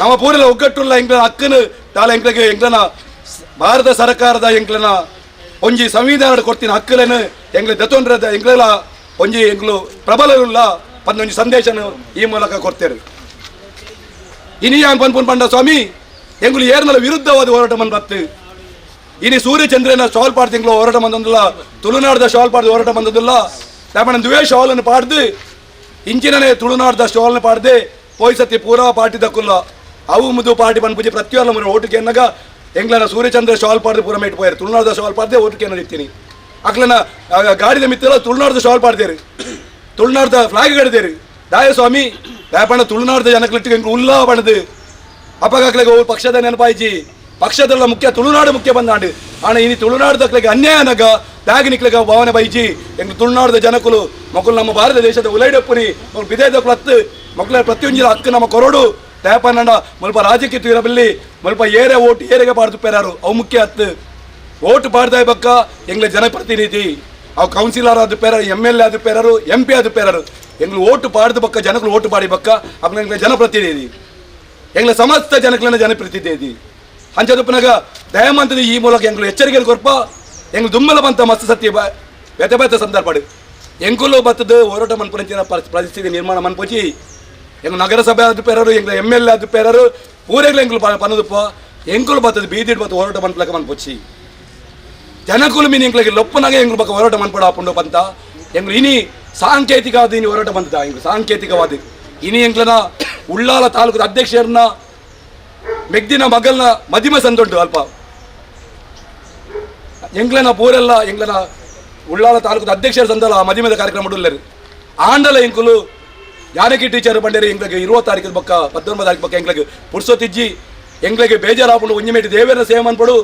ನಮ್ಮ ಪೂರೆಲ್ಲ ಒಗ್ಗಟ್ಟುಲ್ಲ ಎಂಗ್ಲ ಅಕ್ಕನು ದಾಲ ಎಂಕ್ಲಿಗೆ ಎಂಗ್ಲನ ಭಾರತ ಸರ್ಕಾರದ ಎಂಕ್ಲನ ಒಂಜಿ ಸಂವಿಧಾನ ಕೊಡ್ತೀನಿ ಹಕ್ಕುలను ಎಂಗ್ಲ ದತ್ತೊಂಡ್ರದ ಎಂಗ್ಲೆಲ್ಲ ಒಂಜಿ ಎಂಗ್ಲು ಪ್ರಬಲರುಲ್ಲ ಪಂದೊಂಜಿ ಸಂದೇಶನ ಈ ಮೂಲಕ ಕೊಡ್ತೇವೆ. ಇನಿ ಯಾನ್ ಪನ್ಪುನ್ ಪಂಡ ಸ್ವಾಮಿ ಎಂಗುಲು ಏರ್ನಲ ವಿರುದ್ಧವಾದ ಹೋರಾಟ ಮನ್ ಬತ್ತು ಇನಿ ಸೂರ್ಯಚಂದ್ರನ ಶಾಲ್ ಪಾಡ್ದು ಎಂಗ್ಲು ಹೋರಾಟ ಬಂದೊಂದಿಲ್ಲ, ತುಳುನಾಡ್ದ ಶಾಲ್ ಪಾಡ್ದು ಹೋರಾಟ ಬಂದದಿಲ್ಲ. ದಾಪಣ ದುವೇ ಶಾಲನ್ನು ಪಾಡ್ದು ಇಂಚಿನನೇ ತುಳುನಾಡ್ದ ಶಾಲ್ನ ಪಾಡ್ದೆ ಪೋಯ್ಸತಿ ಪೂರಾ ಪಾರ್ಟಿ ದಕ್ಕುಲ್ಲ ಅವು ಮುದು ಪಾರ್ಟಿ ಪನ್ಪುಜಿ ಪ್ರತಿಯೊಲ್ಲ ಮುರು ಓಟುಗೆ ಎನ್ನಗ ಎಂಗ್ಲನ ಸೂರ್ಯಚಂದ್ರ ಶಾಲ್ ಪಾಡ್ದು ಪೂರ ಮೇಟ್ ಪೋಯರು ತುಳುನಾಡ್ದ ಶಾಲ್ ಪಾಡ್ದೆ ಓಟುಗೆ ಇರ್ತೀನಿ ಅಕ್ಲನ ಗಾಡಿದ ಮಿತ್ತಲ್ಲ ತುಳುನಾಡ್ದ ಶಾಲ್ ಪಾಡ್ದೇರು ತುಳುನಾಡ್ದ ಫ್ಲಾಗ್ ಕಡ್ದೇರು ದಾಯ ಸ್ವಾಮಿ ದಾಯಪಣ್ಣ ತುಳುನಾಡ್ದ ಜನಕ್ಲಿಟ್ಟಿಗೆ ಎಂಗ್ಲು ಉಲ್ಲಾ ಬಣದು ಅಪ್ಪಗಾಕ್ಲೆಗೆ ಓ ಪಕ್ಷದ ನೆನಪಾಯ್ಜಿ ಪಕ್ಷದಲ್ಲ ಮುಖ್ಯ ತುಳುನಾಡು ಮುಖ್ಯ ಬಂದಾಂಡು ಆಣ ಇನಿ ತುಳುನಾಡ್ದಕ್ಲೆಗೆ ಅನ್ಯಾಯನಗ ದಾಗಿ ನಿಕ್ಲೆಗ ಭಾವನೆ ಬೈಜಿ ಎಂಗ್ಲು ತುಳುನಾಡ್ದ ಜನಕುಲು ಮಕ್ಕಳು ನಮ್ಮ ಭಾರತ ದೇಶದ ಉಲೈಡಪ್ಪುನಿ ಮಕ್ಕಳು ಬಿದೇದಕ್ಕಲು ಹತ್ತು ಮಕ್ಕಳ ಪ್ರತಿಯೊಂಜಿನ ಹಕ್ಕು ನಮ್ಮ ಕೊರಡು ದಯಪನ್ನಂಡ ಮುಲ್ಪ ರಾಜಕೀಯ ತೀರಬಲ್ಲಿ ಮುಲ್ಪ ಏರೆ ಓಟು ಏರೆಗೆ ಪಾಡ್ದು ಪೇರಾರು ಅವು ಮುಖ್ಯ ಹತ್ತು ಓಟು ಪಾಡ್ದಾಯ ಬಕ್ಕ ಎಂಗ್ಲ ಜನಪ್ರತಿನಿಧಿ ಅವು ಕೌನ್ಸಿಲರ್ ಆದ ಪೇರಾರು M L A ಆದ ಪೇರಾರು ಎಂ ಪಿ ಆದ ಪೇರಾರು ಎಂಗ್ಲು ಓಟು ಪಾಡ್ದು ಬಕ್ಕ ಜನಗಳು ಓಟು ಪಾಡಿ ಬಕ್ಕ ಅಪ್ಪ ಎಂಗ್ಲ ಜನಪ್ರತಿನಿಧಿ ಎಂಗ್ಲ ಸಮಸ್ತ ಜನಕ್ಲನ ಜನಪ್ರತಿನಿಧಿ ಅಂಚದಪ್ಪನಾಗ ದಯಮಂತದ ಈ ಮೂಲಕ ಎಂಗ್ಲು ಎಚ್ಚರಿಕೆ ಕೊರ್ಪ ಎಂಗ್ಲು ದುಮ್ಮಲ ಬಂತ ಮಸ್ತ್ ಸತ್ಯ ಬೇತೆ ಬೇತೆ ಸಂದರ್ಭ ಎಂಕುಲು ಬತ್ತದ ಹೋರಾಟ ಮನ್ಪುನಂಚಿನ ಪರಿಸ್ಥಿತಿ ನಿರ್ಮಾಣ ಮನ್ಪುಜಿ ಎಂಗ್ಲು ನಗರಸಭೆ ಆದ ಪೇರಾರು ಎಂಗ್ಲ M L A ಆದ ಪೇರಾರು ಪೂರೆಗ್ಲ ಎಂಗ್ಲು ಪನದುಪ್ಪ ಎಂಕುಲು ಬತ್ತದ ಬೀದಿಡ್ ಬತ್ತ ಹೋರಾಟ ಮನ್ಪಲಕ ಮನ್ಪುಚಿ ಜನಕುಲು ಮೀನು ಎಂಗ್ಲಿಗೆ ಲೊಪ್ಪನಾಗ ಎಂಗ್ಲು ಬಕ್ಕ ಹೋರಾಟ ಮನ್ಪಡ ಆಪುಂಡು ಬಂತ ಎಂಗ್ಲು ಇನಿ ಸಾಂಕೇತಿಕ ಆದ ಇನಿ ಹೋರಾಟ ಬಂತದ ಎಂಗ್ಲು ಸಾಂಕೇತಿಕವಾದ ಇನಿ ಎಂಗ್ಲನ ಉಳ್ಳಾಲ ತಾಲೂಕದ ಅಧ್ಯಕ್ಷರನ್ನ ಮೆಗ್ದಿನ ಮಗಲ್ನ ಮದಿಮ ಸಂದುಂಟು ಅಲ್ಪ ಎಂಗ್ಲನ ಪೂರೆಲ್ಲ ಎಂಗ್ಲನ ಉಳ್ಳಾಲ ತಾಲೂಕದ ಅಧ್ಯಕ್ಷರ ಸಂದಲ್ಲ ಆ ಮದಿಮದ ಕಾರ್ಯಕ್ರಮ ಉಳ್ಳರು ಆಂಡಲ ಎಂಕುಲು ಜಾನಕಿ ಟೀಚರ್ ಬಂಡೇರಿ ಎಂಗ್ಲಿಗೆ 20 ತಾರೀಕು ಬಕ್ಕ 19 ತಾರೀಕು ಬಕ್ಕ ಎಂಗ್ಲಿಗೆ ಪುರ್ಸೊತ್ತಿಜ್ಜಿ ಎಂಗ್ಲಿಗೆ ಬೇಜಾರಾಪುಂಡು ಒಂಜಿ ದೇವರ ಸೇವೆ ಅನ್ಪಡು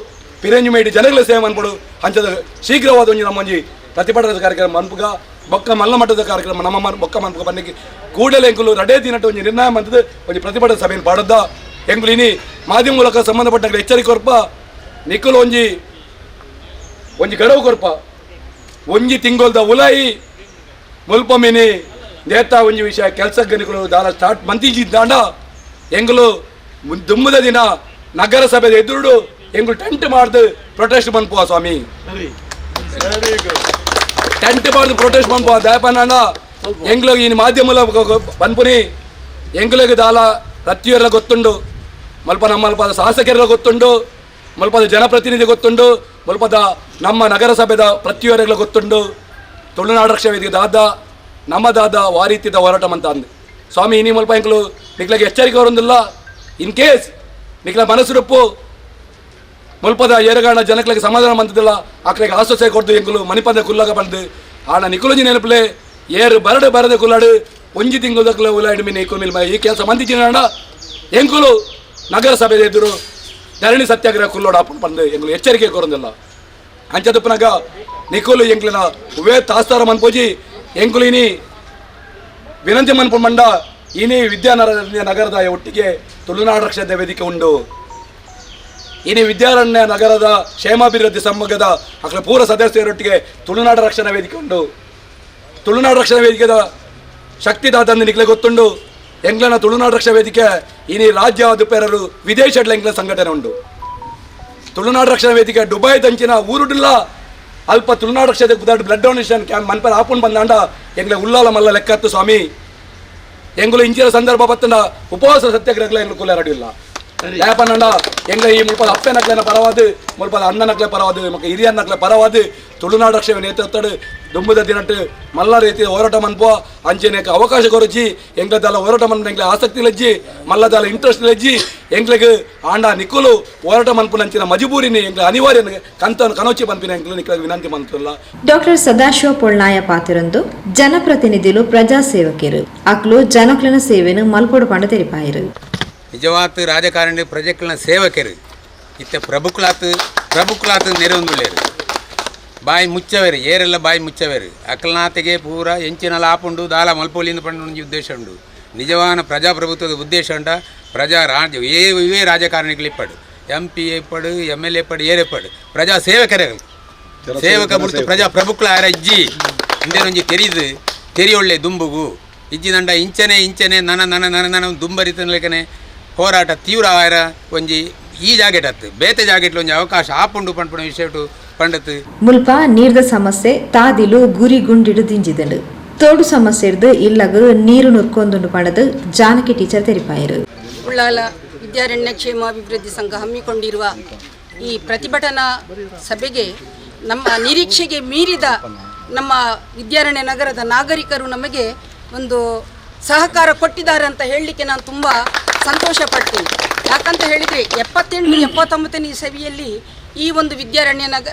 ಪಿರಂಜಿ ಮೇಟಿ ಜನಗಳ ಸೇವೆ ಅನ್ಪಡು ಅಂಚದ ಶೀಘ್ರವಾದ ಒಂಜಿ ನಮ್ಮೊಂಜಿ ಪ್ರತಿಭಟನಾ ಕಾರ್ಯಕ್ರಮ ಮನ್ಪುಗ ಬೊಕ್ಕ ಮಲ್ಲ ಮಟ್ಟದ ಕಾರ್ಯಕ್ರಮ ನಮ್ಮ ಬೊಕ್ಕ ಮನ್ಪುಗ ಬನ್ನಿಗೆ ಕೂಡಲೇ ಎಂಕುಲು ರಡೇ ದಿನಟ್ಟು ಒಂಜಿ ನಿರ್ಣಯ ಮಂತದ್ದು ಒಂಜಿ ಪ್ರತಿಭಟನಾ ಸಭೆಯನ್ನು ಪಾಡದ್ದ ಎಂಕುಲು ಇನಿ ಮಾಧ್ಯಮ ಮೂಲಕ ಸಂಬಂಧಪಟ್ಟ ಎಚ್ಚರಿಕೆ ಕೊರ್ಪ ನಿಕ್ಕುಲು ಒಂಜಿ ಒಂಜಿ ಗಡವು ಕೊರ್ಪ ಒಂಜಿ ತಿಂಗೊಲ್ದ ಉಲಾಯಿ ಮುಲ್ಪ ಮಿನಿ ನೇತಾ ಒಂಜಿ ವಿಷಯ ಕೆಲಸಕ್ಕೆ ನಿಕುಲು ದಾಲ ಸ್ಟಾರ್ಟ್ ಮಂತಿಜಿದ್ದಾಂಡ ಎಂಗುಲು ದುಮ್ಮದ ದಿನ ನಗರಸಭೆ ಎದುರುಡು ಎಂಗುಲು ಟೆಂಟ್ ಮಾಡ್ದು ಪ್ರೊಟೆಸ್ಟ್ ಮನ್ಪುವ ಸ್ವಾಮಿ. ಟೆಂಟ್ ಮಾಡ್ದು ಪ್ರೊಟೆಸ್ಟ್ ಮನ್ಪುವ ದಯಪನ್ನ ಎಂಗ್ಲು ಈ ಮಾಧ್ಯಮಲ ಪನ್ಪುನಿ ಎಂಗ್ಲಿಗೆ ದಾಲ ಪ್ರತಿಯೊರ ಗೊತ್ತುಂಡು, ಮಲ್ಪ ನಮ್ಮ ಮಲ್ಪದ ಶಾಸಕರ ಗೊತ್ತುಂಡು, ಮಲ್ಪದ ಜನಪ್ರತಿನಿಧಿ ಗೊತ್ತುಂಡು, ಮಲ್ಪದ ನಮ್ಮ ನಗರಸಭೆದ ಪ್ರತಿಯೊರಗಳ ಗೊತ್ತುಂಡು. ತುಳುನಾಡು ರಕ್ಷಾ ವೇದಿಕೆ ದಾದ ನಮ್ಮ ದಾದ ವಾರೀತಿದ ಹೋರಾಟ ಅಂತ ಅಂದು ಸ್ವಾಮಿ. ಇನಿ ಮಲ್ಪ ಎಂಕ್ಲು ನಿಕ್ಲಗೆ ಎಚ್ಚರಿಕೆ ಬರೋದಿಲ್ಲ. ಇನ್ ಕೇಸ್ ನಿಕ್ಲ ಮನಸ್ಸುರುಪ್ಪು ಮುಲ್ಪದ ಏರಗಾಣ ಜನಕ್ಲಿಗೆ ಸಮಾಧಾನ ಮಂತದಿಲ್ಲ, ಆಕ್ಲಿಗೆ ಆಶ್ವಾಸ ಕೊಡ್ದು ಎಂಕುಲು ಮಣಿಪದ ಕುಲ್ಲಾಗ ಬಂದು ಆಣ ನಿಕುಲಂಜಿ ನೆನಪಲೆ ಏರು ಬರಡು ಬರದೆ ಕುಲ್ಲಾಡು ಒಂಜಿ ತಿಂಗಳು ದಕ್ಕಲ ಉಲಾಡಿ ಮಿನಿ ಕುಮಿಲ್ ಈ ಕೆಲಸ ಮಂದಿ ಚಿನ್ನ ಎಂಕುಲು ನಗರಸಭೆ ಎದುರು ಧರಣಿ ಸತ್ಯಾಗ್ರಹ ಕುಲ್ಲೋಡು ಅಪ್ಪು ಬಂದು ಎಂಕುಲು ಎಚ್ಚರಿಕೆ ಕೊರೊಂದಿಲ್ಲ. ಅಂಚದಪ್ಪನಾಗ ನಿಕುಲು ಎಂಕ್ಲಿನ ಉವೇ ತಾಸ್ತಾರ ಮನ್ಪೋಜಿ ಎಂಕುಲು ಇನಿ ವಿನಂತಿ ಮನ್ಪು ಮಂಡ ಇನಿ ವಿದ್ಯಾನಗರ ನಗರದ ಒಟ್ಟಿಗೆ ತುಳುನಾಡು ರಕ್ಷಣಾ ವೇದಿಕೆ ಉಂಡು. ಇನಿ ವಿದ್ಯಾರಣ್ಯ ನಗರದ ಕ್ಷೇಮಾಭಿವೃದ್ಧಿ ಸಂಘದ ಅಕಲ ಪೂರ ಸದಸ್ಯರೊಟ್ಟಿಗೆ ತುಳುನಾಡು ರಕ್ಷಣಾ ವೇದಿಕೆ ಉಂಡು. ತುಳುನಾಡು ರಕ್ಷಣಾ ವೇದಿಕೆದ ಶಕ್ತಿ ದಾದಂದು ನಿಕ್ಲೆ ಗೊತ್ತುಂಡು. ಎಂಗ್ಲನ ತುಳುನಾಡು ರಕ್ಷಣಾ ವೇದಿಕೆ ಇನಿ ರಾಜ್ಯ ದುಪೇರರು ವಿದೇಶಡ್ಲ ಎಂಗ್ಲ ಸಂಘಟನೆ ಉಂಡು. ತುಳುನಾಡು ರಕ್ಷಣಾ ವೇದಿಕೆ ದುಬೈ ದಂಚಿನ ಊರುಡಿಲ್ಲ ಅಲ್ಪ ತುಳುನಾಡು ರಕ್ಷಣಾ blood donation camp ಮನ್ಪರ ಆಪುಂಡು ಬಂದಾಂಡ ಎಂಗ್ಲೆ ಉಲ್ಲಾಲ ಮಲ್ಲ ಲೆಕ್ಕತ್ತು ಸ್ವಾಮಿ. ಎಂಗುಲು ಇಂಚಿನ ಸಂದರ್ಭ ಬತ್ತಂಡ ಉಪವಾಸ ಸತ್ಯಾಗ್ರಹಗಳ ಎಂಗ್ಲು ಕುಲ್ಲ ಯಾಪನಂಡ ಎಂಗ ಈ ಮುಲ್ಪದ ಅಪ್ಪನಕ್ಲೆನ ಪರವಾದ, ಮುಲ್ಪದ ಅಣ್ಣನಕ್ಲೆ ಪರವಾದ, ಮಕ್ಕ ಹಿರಿಯನ್ನಕ್ಲೆ ಪರವಾದ ತುಳುನಾಡು ರಕ್ಷಣೆ ನೇತೃತ್ವಡ್ ದುಂಬುದ ದಿನಟ್ಟು ಮಲ್ಲ ರೀತಿಯ ಹೋರಾಟ ಮನ್ಪುವ. ಅಂಚೆನೇಕ ಅವಕಾಶ ಕೊರಚಿ ಎಂಗ್ಲದಲ್ಲ ಹೋರಾಟ ಮನ್ಪು ಎಂಗ್ಲೆ ಆಸಕ್ತಿ ಲಜ್ಜಿ ಮಲ್ಲದಲ್ಲ ಇಂಟ್ರೆಸ್ಟ್ ಲಜ್ಜಿ ಎಂಗ್ಲೆಗ್ ಆಂಡ ನಿಕ್ಕುಲು ಹೋರಾಟ ಮನ್ಪುನ ಅಂಚಿನ ಮಜಬೂರಿನಿ ಎಂಗ್ಲೆ ಅನಿವಾರ್ಯ ಕಂತ ಕನೋಚಿ ಪನ್ಪಿನ ಎಂಕ್ಲು ನಿಕ್ಲ ವಿನಂತಿ ಮಂತುಲ್ಲ. ಡಾಕ್ಟರ್ ಸದಾಶಿವ ಪೊಳ್ನಾಯ ಪಾತಿರಂದು ಜನಪ್ರತಿನಿಧಿಲು ಪ್ರಜಾಸೇವಕರು ಅಕ್ಲು ಜನಕ್ಲಿನ ಸೇವೆನು ಮಲ್ಪೊಡು ಪಂಡ ತೆರಿಪಾಯಿರು. ನಿಜವಾತ್ ರಾಜಕಾರಣಿ ಪ್ರಜೆಕ್ಲನ ಸೇವಕರು ಇತ್ತ ಪ್ರಭುಕ್ಲಾತ್ ಪ್ರಭುಕ್ಲಾತ್ ನೆರವೊಂದುಳ್ಳೇರು ಬಾಯಿ ಮುಚ್ಚವೇರು ಏರೆಲ್ಲ ಬಾಯಿ ಮುಚ್ಚವೇರು ಅಕಲ್ನಾತೆಗೆ ಪೂರ ಎಂಚಿನಲ ಆಪುಂಡು ದಾಲ ಮಲ್ಪೊಲಿಂದ ಪಂಡ ಒಂಜಿ ಉದ್ದೇಶ ಉಂಡು. ನಿಜವಾನ ಪ್ರಜಾಪ್ರಭುತ್ವದ ಉದ್ದೇಶ ಉಂಡ ಪ್ರಜಾ ರಾಜ್ಯ ಇವೇ ರಾಜಕಾರಣಿಗಳು ಇಪ್ಪಡು ಎಂ ಪಿ ಇಪ್ಪಡು M L A ಇಪ್ಪಡು ಏರೆಪ್ಪಡು ಪ್ರಜಾ ಸೇವಕರೇ ಸೇವಕ ಬುಡ್ತು ಪ್ರಜಾ ಪ್ರಭುಕ್ಲ ಆರ ಇಜ್ಜಿ ಇಂದೇನೊಂಜಿ ತೆರಿದು ತೆರಿಯೊಳ್ಳೆ ದುಂಬುಗು ಇಜ್ಜಿದಂಡ ಇಂಚನೆ ಇಂಚನೆ ನನ ನನ ನನ ನನ ದುಂಬರಿತನಲೆಕನೆ ಹೋರಾಟ ತೀವ್ರ ಆಯರ ಒಂಜಿ ಈ ಜಾಗೆಟ್ ಅತ್ತು ಬೇತೆ ಜಾಗೆಟ್ಲ ಒಂಜಿ ಅವಕಾಶ ಆಪುಂಡು ಪನ್ಪುನ ವಿಷಯಟು ಪಂಡತ್. ಮುಲ್ಪ ನೀರ್ದ ಸಮಸ್ಯೆ ತಾದಿಲು ಗುರಿ ಗುಂಡಿಡು ದಿಂಜಿದಂಡು ತೋಡು ಸಮಸ್ಯೆ ಇರ್ದು ಇಲ್ಲಗ ನೀರು ನುರ್ಕೊಂದುಂಡು ಪಂಡದು ಜಾನಕಿ ಟೀಚರ್ ತೆರಿಪಾಯರು. ಉಳ್ಳಾಲ ವಿದ್ಯಾರಣ್ಯ ಕ್ಷೇಮಾಭಿವೃದ್ಧಿ ಸಂಘ ಹಮ್ಮಿಕೊಂಡಿರುವ ಈ ಪ್ರತಿಭಟನಾ ಸಭೆಗೆ ನಮ್ಮ ನಿರೀಕ್ಷೆಗೆ ಮೀರಿದ ನಮ್ಮ ವಿದ್ಯಾರಣ್ಯ ನಗರದ ನಾಗರಿಕರು ನಮಗೆ ಒಂದು ಸಹಕಾರ ಕೊಟ್ಟಿದ್ದಾರೆ ಅಂತ ಹೇಳಲಿಕ್ಕೆ ನಾನು ತುಂಬ ಸಂತೋಷ ಪಡ್ತೀನಿ. ಯಾಕಂತ ಹೇಳಿದರೆ 78-79ನೇ ಇಸವಿಯಲ್ಲಿ ಈ ಒಂದು ವಿದ್ಯಾರಣ್ಯ ನಗ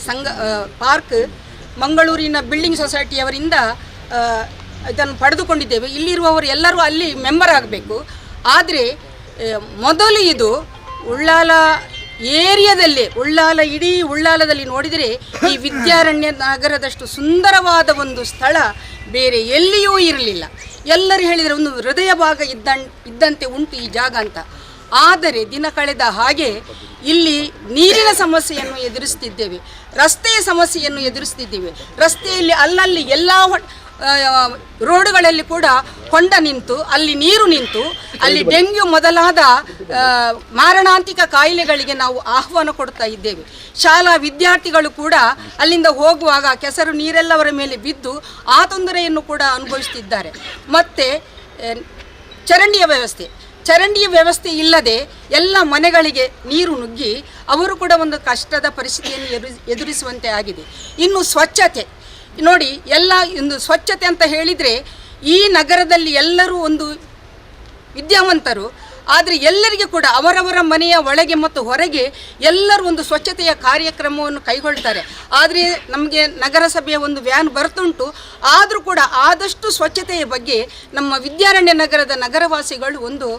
ಸಂಘ ಪಾರ್ಕ್ ಮಂಗಳೂರಿನ ಬಿಲ್ಡಿಂಗ್ ಸೊಸೈಟಿಯವರಿಂದ ಇದನ್ನು ಪಡೆದುಕೊಂಡಿದ್ದೇವೆ. ಇಲ್ಲಿರುವವರು ಎಲ್ಲರೂ ಅಲ್ಲಿ ಮೆಂಬರ್ ಆಗಬೇಕು. ಆದರೆ ಮೊದಲು ಇದು ಉಳ್ಳಾಲ ಏರಿಯಾದಲ್ಲಿ ಉಳ್ಳಾಲ ಇಡೀ ಉಳ್ಳಾಲದಲ್ಲಿ ನೋಡಿದರೆ ಈ ವಿದ್ಯಾರಣ್ಯ ನಗರದಷ್ಟು ಸುಂದರವಾದ ಒಂದು ಸ್ಥಳ ಬೇರೆ ಎಲ್ಲಿಯೂ ಇರಲಿಲ್ಲ. ಎಲ್ಲರೂ ಹೇಳಿದರೆ ಒಂದು ಹೃದಯ ಭಾಗ ಇದ್ದಂತೆ ಉಂಟು ಈ ಜಾಗ ಅಂತ. ಆದರೆ ದಿನ ಕಳೆದ ಹಾಗೆ ಇಲ್ಲಿ ನೀರಿನ ಸಮಸ್ಯೆಯನ್ನು ಎದುರಿಸ್ತಿದ್ದೇವೆ, ರಸ್ತೆಯ ಸಮಸ್ಯೆಯನ್ನು ಎದುರಿಸ್ತಿದ್ದೇವೆ. ರಸ್ತೆಯಲ್ಲಿ ಅಲ್ಲಲ್ಲಿ ಎಲ್ಲ ರೋಡುಗಳಲ್ಲಿ ಕೂಡ ಹೊಂಡ ನಿಂತು ಅಲ್ಲಿ ನೀರು ನಿಂತು ಅಲ್ಲಿ ಡೆಂಗ್ಯೂ ಮೊದಲಾದ ಮಾರಣಾಂತಿಕ ಕಾಯಿಲೆಗಳಿಗೆ ನಾವು ಆಹ್ವಾನ ಕೊಡ್ತಾ ಇದ್ದೇವೆ. ಶಾಲಾ ವಿದ್ಯಾರ್ಥಿಗಳು ಕೂಡ ಅಲ್ಲಿಂದ ಹೋಗುವಾಗ ಕೆಸರು ನೀರೆಲ್ಲವರ ಮೇಲೆ ಬಿದ್ದು ಆ ತೊಂದರೆಯನ್ನು ಕೂಡ ಅನುಭವಿಸ್ತಿದ್ದಾರೆ. ಮತ್ತು ಚರಂಡಿಯ ವ್ಯವಸ್ಥೆ ಇಲ್ಲದೆ ಎಲ್ಲ ಮನೆಗಳಿಗೆ ನೀರು ನುಗ್ಗಿ ಅವರು ಕೂಡ ಒಂದು ಕಷ್ಟದ ಪರಿಸ್ಥಿತಿಯನ್ನು ಎದುರಿಸುವಂತೆ ಆಗಿದೆ. ಇನ್ನು ಸ್ವಚ್ಛತೆ ನೋಡಿ, ಎಲ್ಲ ಒಂದು ಸ್ವಚ್ಛತೆ ಅಂತ ಹೇಳಿದರೆ ಈ ನಗರದಲ್ಲಿ ಎಲ್ಲರೂ ಒಂದು ವಿದ್ಯಾವಂತರು, ಆದರೆ ಎಲ್ಲರಿಗೆ ಕೂಡ ಅವರವರ ಮನೆಯ ಒಳಗೆ ಮತ್ತು ಹೊರಗೆ ಎಲ್ಲರೂ ಒಂದು ಸ್ವಚ್ಛತೆಯ ಕಾರ್ಯಕ್ರಮವನ್ನು ಕೈಗೊಳ್ತಾರೆ. ಆದರೆ ನಮಗೆ ನಗರಸಭೆಯ ಒಂದು ವ್ಯಾನ್ ಬರ್ತುಂಟು, ಆದರೂ ಕೂಡ ಆದಷ್ಟು ಸ್ವಚ್ಛತೆಯ ಬಗ್ಗೆ ನಮ್ಮ ವಿದ್ಯಾರಣ್ಯ ನಗರದ ನಗರವಾಸಿಗಳು ಒಂದು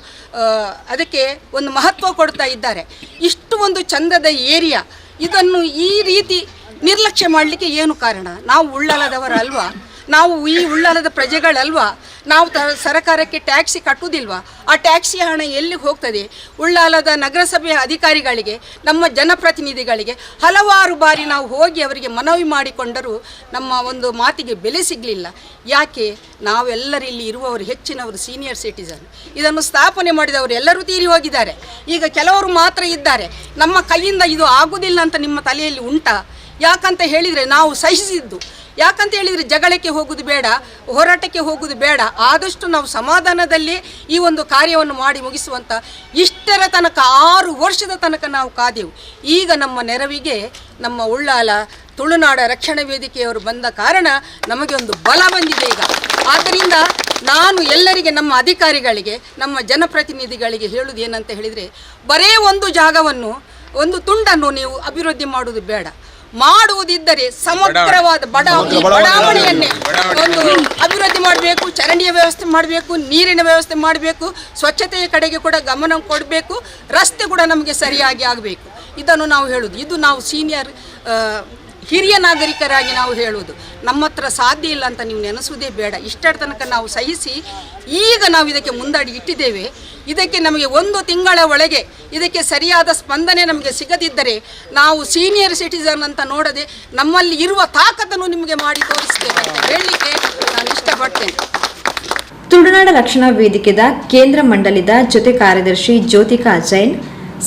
ಅದಕ್ಕೆ ಒಂದು ಮಹತ್ವ ಕೊಡ್ತಾ ಇದ್ದಾರೆ. ಇಷ್ಟು ಒಂದು ಚಂದದ ಏರಿಯಾ, ಇದನ್ನು ಈ ರೀತಿ ನಿರ್ಲಕ್ಷ್ಯ ಮಾಡಲಿಕ್ಕೆ ಏನು ಕಾರಣ? ನಾವು ಉಳ್ಳಾಲದವರಲ್ವಾ? ನಾವು ಈ ಉಳ್ಳಾಲದ ಪ್ರಜೆಗಳಲ್ವಾ? ನಾವು ಸರಕಾರಕ್ಕೆ ಟ್ಯಾಕ್ಸಿ ಕಟ್ಟುವುದಿಲ್ವಾ? ಆ ಟ್ಯಾಕ್ಸಿ ಹಣ ಎಲ್ಲಿ ಹೋಗ್ತದೆ? ಉಳ್ಳಾಲದ ನಗರಸಭೆಯ ಅಧಿಕಾರಿಗಳಿಗೆ, ನಮ್ಮ ಜನಪ್ರತಿನಿಧಿಗಳಿಗೆ ಹಲವಾರು ಬಾರಿ ನಾವು ಹೋಗಿ ಅವರಿಗೆ ಮನವಿ ಮಾಡಿಕೊಂಡರೂ ನಮ್ಮ ಒಂದು ಮಾತಿಗೆ ಬೆಲೆ ಸಿಗಲಿಲ್ಲ. ಯಾಕೆ? ನಾವೆಲ್ಲರಿಲ್ಲಿ ಇರುವವರು ಹೆಚ್ಚಿನವರು ಸೀನಿಯರ್ ಸಿಟಿಸನ್. ಇದನ್ನು ಸ್ಥಾಪನೆ ಮಾಡಿದವರು ಎಲ್ಲರೂ ತೀರಿ ಹೋಗಿದ್ದಾರೆ. ಈಗ ಕೆಲವರು ಮಾತ್ರ ಇದ್ದಾರೆ. ನಮ್ಮ ಕೈಯಿಂದ ಇದು ಆಗುವುದಿಲ್ಲ ಅಂತ ನಿಮ್ಮ ತಲೆಯಲ್ಲಿ ಉಂಟಾ? ಯಾಕಂತ ಹೇಳಿದರೆ ನಾವು ಸಹಿಸಿದ್ದು ಯಾಕಂತ ಹೇಳಿದರೆ ಜಗಳಕ್ಕೆ ಹೋಗುವುದು ಬೇಡ, ಹೋರಾಟಕ್ಕೆ ಹೋಗುವುದು ಬೇಡ, ಆದಷ್ಟು ನಾವು ಸಮಾಧಾನದಲ್ಲಿ ಈ ಒಂದು ಕಾರ್ಯವನ್ನು ಮಾಡಿ ಮುಗಿಸುವಂಥ ಇಷ್ಟರ ತನಕ 6 ವರ್ಷದ ತನಕ ನಾವು ಕಾದೆವು. ಈಗ ನಮ್ಮ ನೆರವಿಗೆ ನಮ್ಮ ಉಳ್ಳಾಲ ತುಳುನಾಡ ರಕ್ಷಣಾ ವೇದಿಕೆಯವರು ಬಂದ ಕಾರಣ ನಮಗೆ ಒಂದು ಬಲ ಬಂದಿದೆ ಈಗ. ಆದ್ದರಿಂದ ನಾನು ಎಲ್ಲರಿಗೆ, ನಮ್ಮ ಅಧಿಕಾರಿಗಳಿಗೆ, ನಮ್ಮ ಜನಪ್ರತಿನಿಧಿಗಳಿಗೆ ಹೇಳುವುದು ಏನಂತ ಹೇಳಿದರೆ, ಬರೇ ಒಂದು ಜಾಗವನ್ನು, ಒಂದು ತುಂಡನ್ನು ನೀವು ಅಭಿವೃದ್ಧಿ ಮಾಡುವುದು ಬೇಡ. ಮಾಡುವುದಿದ್ದರೆ ಸಮಗ್ರವಾದ ಬಡಾವಣೆಯನ್ನೇ ಒಂದು ಅಭಿವೃದ್ಧಿ ಮಾಡಬೇಕು, ಚರಂಡಿಯ ವ್ಯವಸ್ಥೆ ಮಾಡಬೇಕು, ನೀರಿನ ವ್ಯವಸ್ಥೆ ಮಾಡಬೇಕು, ಸ್ವಚ್ಛತೆಯ ಕಡೆಗೆ ಕೂಡ ಗಮನ ಕೊಡಬೇಕು, ರಸ್ತೆ ಕೂಡ ನಮಗೆ ಸರಿಯಾಗಿ ಆಗಬೇಕು. ಇದನ್ನು ನಾವು ಹೇಳುವುದು. ಇದು ನಾವು ಸೀನಿಯರ್ ಹಿರಿಯ ನಾಗರಿಕರಾಗಿ ನಾವು ಹೇಳುವುದು. ನಮ್ಮ ಹತ್ರ ಸಾಧ್ಯ ಇಲ್ಲ ಅಂತ ನೀವು ನೆನೆಸುವುದೇ ಬೇಡ. ಇಷ್ಟರ ತನಕ ನಾವು ಸಹಿಸಿ ಈಗ ನಾವು ಇದಕ್ಕೆ ಮುಂದಡಿ ಇಟ್ಟಿದ್ದೇವೆ. ಇದಕ್ಕೆ ನಮಗೆ 1 ತಿಂಗಳ ಒಳಗೆ ಇದಕ್ಕೆ ಸರಿಯಾದ ಸ್ಪಂದನೆ ನಮಗೆ ಸಿಗದಿದ್ದರೆ ನಾವು ಸೀನಿಯರ್ ಸಿಟಿಸನ್ ಅಂತ ನೋಡದೆ ನಮ್ಮಲ್ಲಿ ಇರುವ ತಾಕತ್ತನ್ನು ನಿಮಗೆ ಮಾಡಿ ತೋರಿಸ್ತೇವೆ ಅಂತ ಹೇಳಲಿಕ್ಕೆ ನಾನು ಇಷ್ಟಪಡ್ತೇನೆ. ತುಳುನಾಡ ರಕ್ಷಣಾ ವೇದಿಕೆದ ಕೇಂದ್ರ ಮಂಡಳಿದ ಜೊತೆ ಕಾರ್ಯದರ್ಶಿ ಜ್ಯೋತಿಕಾ ಜೈನ್,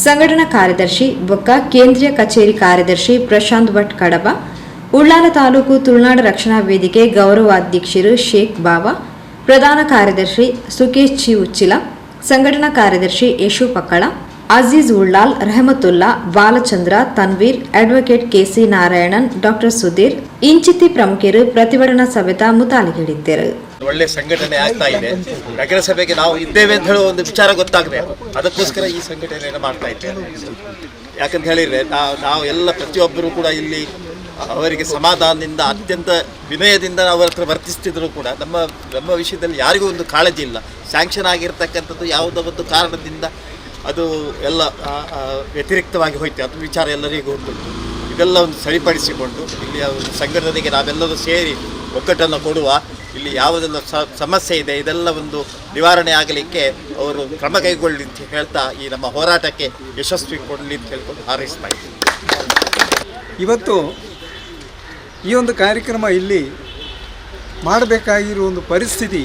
ಸಂಘಟನಾ ಕಾರ್ಯದರ್ಶಿ ಬೊಕ್ಕ ಕೇಂದ್ರೀಯ ಕಚೇರಿ ಕಾರ್ಯದರ್ಶಿ ಪ್ರಶಾಂತ್ ಭಟ್ ಕಡಬ, ಉಳ್ಳಾಲ ತಾಲೂಕು ತುಳುನಾಡ ರಕ್ಷಣಾ ವೇದಿಕೆ ಗೌರವಾಧ್ಯಕ್ಷರು ಶೇಖ್ ಬಾಬಾ, ಪ್ರಧಾನ ಕಾರ್ಯದರ್ಶಿ ಸುಕೇಶ್ ಚಿ ಉಚ್ಚಿಲ, ಸಂಘಟನಾ ಕಾರ್ಯದರ್ಶಿ Yashu Pakkala, Aziz Ullal, Rehmatullah, Balachandra, Tanveer, advocate KC Narayanan, doctor Sudhir ಇಂಚಿತಿ ಪ್ರಮುಖರು ಪ್ರತಿಭಟನಾ ಸಭೆತ ಮುತಾಲಿಗಿಳಿದ್ದರು. ಒಳ್ಳೆ ಸಂಘಟನೆ ಆಗ್ತಾ ಇದೆ. ನಗರಸಭೆಗೆ ನಾವು ಇದ್ದೇವೆ ಅಂತ ಹೇಳುವ ಒಂದು ವಿಚಾರ ಗೊತ್ತಾಗಬೇಕು. ಅದಕ್ಕೋಸ್ಕರ ಈ ಸಂಘಟನೆಯನ್ನು ಮಾಡ್ತಾ ಇದ್ದೇವೆ. ಯಾಕಂತ ಹೇಳಿದರೆ ನಾವು ಎಲ್ಲ ಪ್ರತಿಯೊಬ್ಬರು ಕೂಡ ಇಲ್ಲಿ ಅವರಿಗೆ ಸಮಾಧಾನದಿಂದ, ಅತ್ಯಂತ ವಿನಯದಿಂದ ಅವರ ಹತ್ರ ವರ್ತಿಸ್ತಿದ್ರು ಕೂಡ ನಮ್ಮ ನಮ್ಮ ವಿಷಯದಲ್ಲಿ ಯಾರಿಗೂ ಒಂದು ಕಾಳಜಿ ಇಲ್ಲ. ಸ್ಯಾಂಕ್ಷನ್ ಆಗಿರ್ತಕ್ಕಂಥದ್ದು ಯಾವುದೋ ಒಂದು ಕಾರಣದಿಂದ ಅದು ಎಲ್ಲ ವ್ಯತಿರಿಕ್ತವಾಗಿ ಹೋಯ್ತು. ಅದು ವಿಚಾರ ಎಲ್ಲರಿಗೂ ಗೊತ್ತುಂಟು. ಇದೆಲ್ಲ ಒಂದು ಸರಿಪಡಿಸಿಕೊಂಡು ಇಲ್ಲಿಯ ಒಂದು ಸಂಘಟನೆಗೆ ನಾವೆಲ್ಲರೂ ಸೇರಿ ಒಗ್ಗಟ್ಟನ್ನು ಕೊಡುವ, ಇಲ್ಲಿ ಯಾವುದೆಲ್ಲ ಸಮಸ್ಯೆ ಇದೆ ಇದೆಲ್ಲ ಒಂದು ನಿವಾರಣೆ ಆಗಲಿಕ್ಕೆ ಅವರು ಕ್ರಮ ಕೈಗೊಳ್ಳಿ ಅಂತ ಹೇಳ್ತಾ ಈ ನಮ್ಮ ಹೋರಾಟಕ್ಕೆ ಯಶಸ್ವಿ ಕೊಡಲಿ ಅಂತ ಹೇಳ್ಕೊಂಡು ಹಾರೈಸ್ತಾ ಇದ್ದೀನಿ. ಇವತ್ತು ಈ ಒಂದು ಕಾರ್ಯಕ್ರಮ ಇಲ್ಲಿ ಮಾಡಬೇಕಾಗಿರುವ ಒಂದು ಪರಿಸ್ಥಿತಿ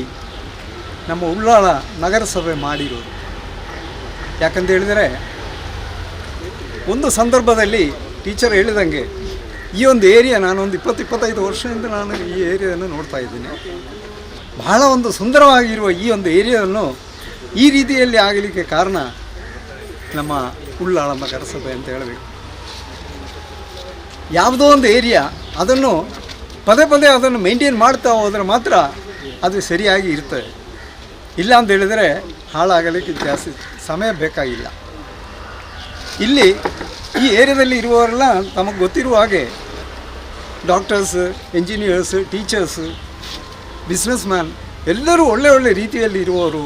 ನಮ್ಮ ಉಳ್ಳಾಲ ನಗರಸಭೆ ಮಾಡಿರೋದು. ಯಾಕಂತ ಹೇಳಿದರೆ ಒಂದು ಸಂದರ್ಭದಲ್ಲಿ ಟೀಚರ್ ಹೇಳಿದಂಗೆ ಈ ಒಂದು ಏರಿಯಾ ನಾನೊಂದು 20-25 ವರ್ಷದಿಂದ ನಾನು ಈ ಏರಿಯಾವನ್ನು ನೋಡ್ತಾ ಇದ್ದೀನಿ. ಬಹಳ ಒಂದು ಸುಂದರವಾಗಿರುವ ಈ ಒಂದು ಏರಿಯಾವನ್ನು ಈ ರೀತಿಯಲ್ಲಿ ಆಗಲಿಕ್ಕೆ ಕಾರಣ ನಮ್ಮ ಉಳ್ಳಾಲ ನಗರಸಭೆ ಅಂತ ಹೇಳಬೇಕು. ಯಾವುದೋ ಒಂದು ಏರಿಯಾ ಅದನ್ನು ಪದೇ ಪದೇ ಅದನ್ನು ಮೇಂಟೈನ್ ಮಾಡ್ತಾ ಹೋದರೆ ಮಾತ್ರ ಅದು ಸರಿಯಾಗಿ ಇರ್ತದೆ. ಇಲ್ಲ ಅಂತ ಹೇಳಿದರೆ ಹಾಳಾಗಲಿಕ್ಕೆ ಜಾಸ್ತಿ ಸಮಯ ಬೇಕಾಗಿಲ್ಲ. ಇಲ್ಲಿ ಈ ಏರಿಯಾದಲ್ಲಿ ಇರುವವರೆಲ್ಲ ತಮಗೆ ಗೊತ್ತಿರುವ ಹಾಗೆ doctors, engineers, teachers, business man ಎಲ್ಲರೂ ಒಳ್ಳೆ ಒಳ್ಳೆ ರೀತಿಯಲ್ಲಿ ಇರುವವರು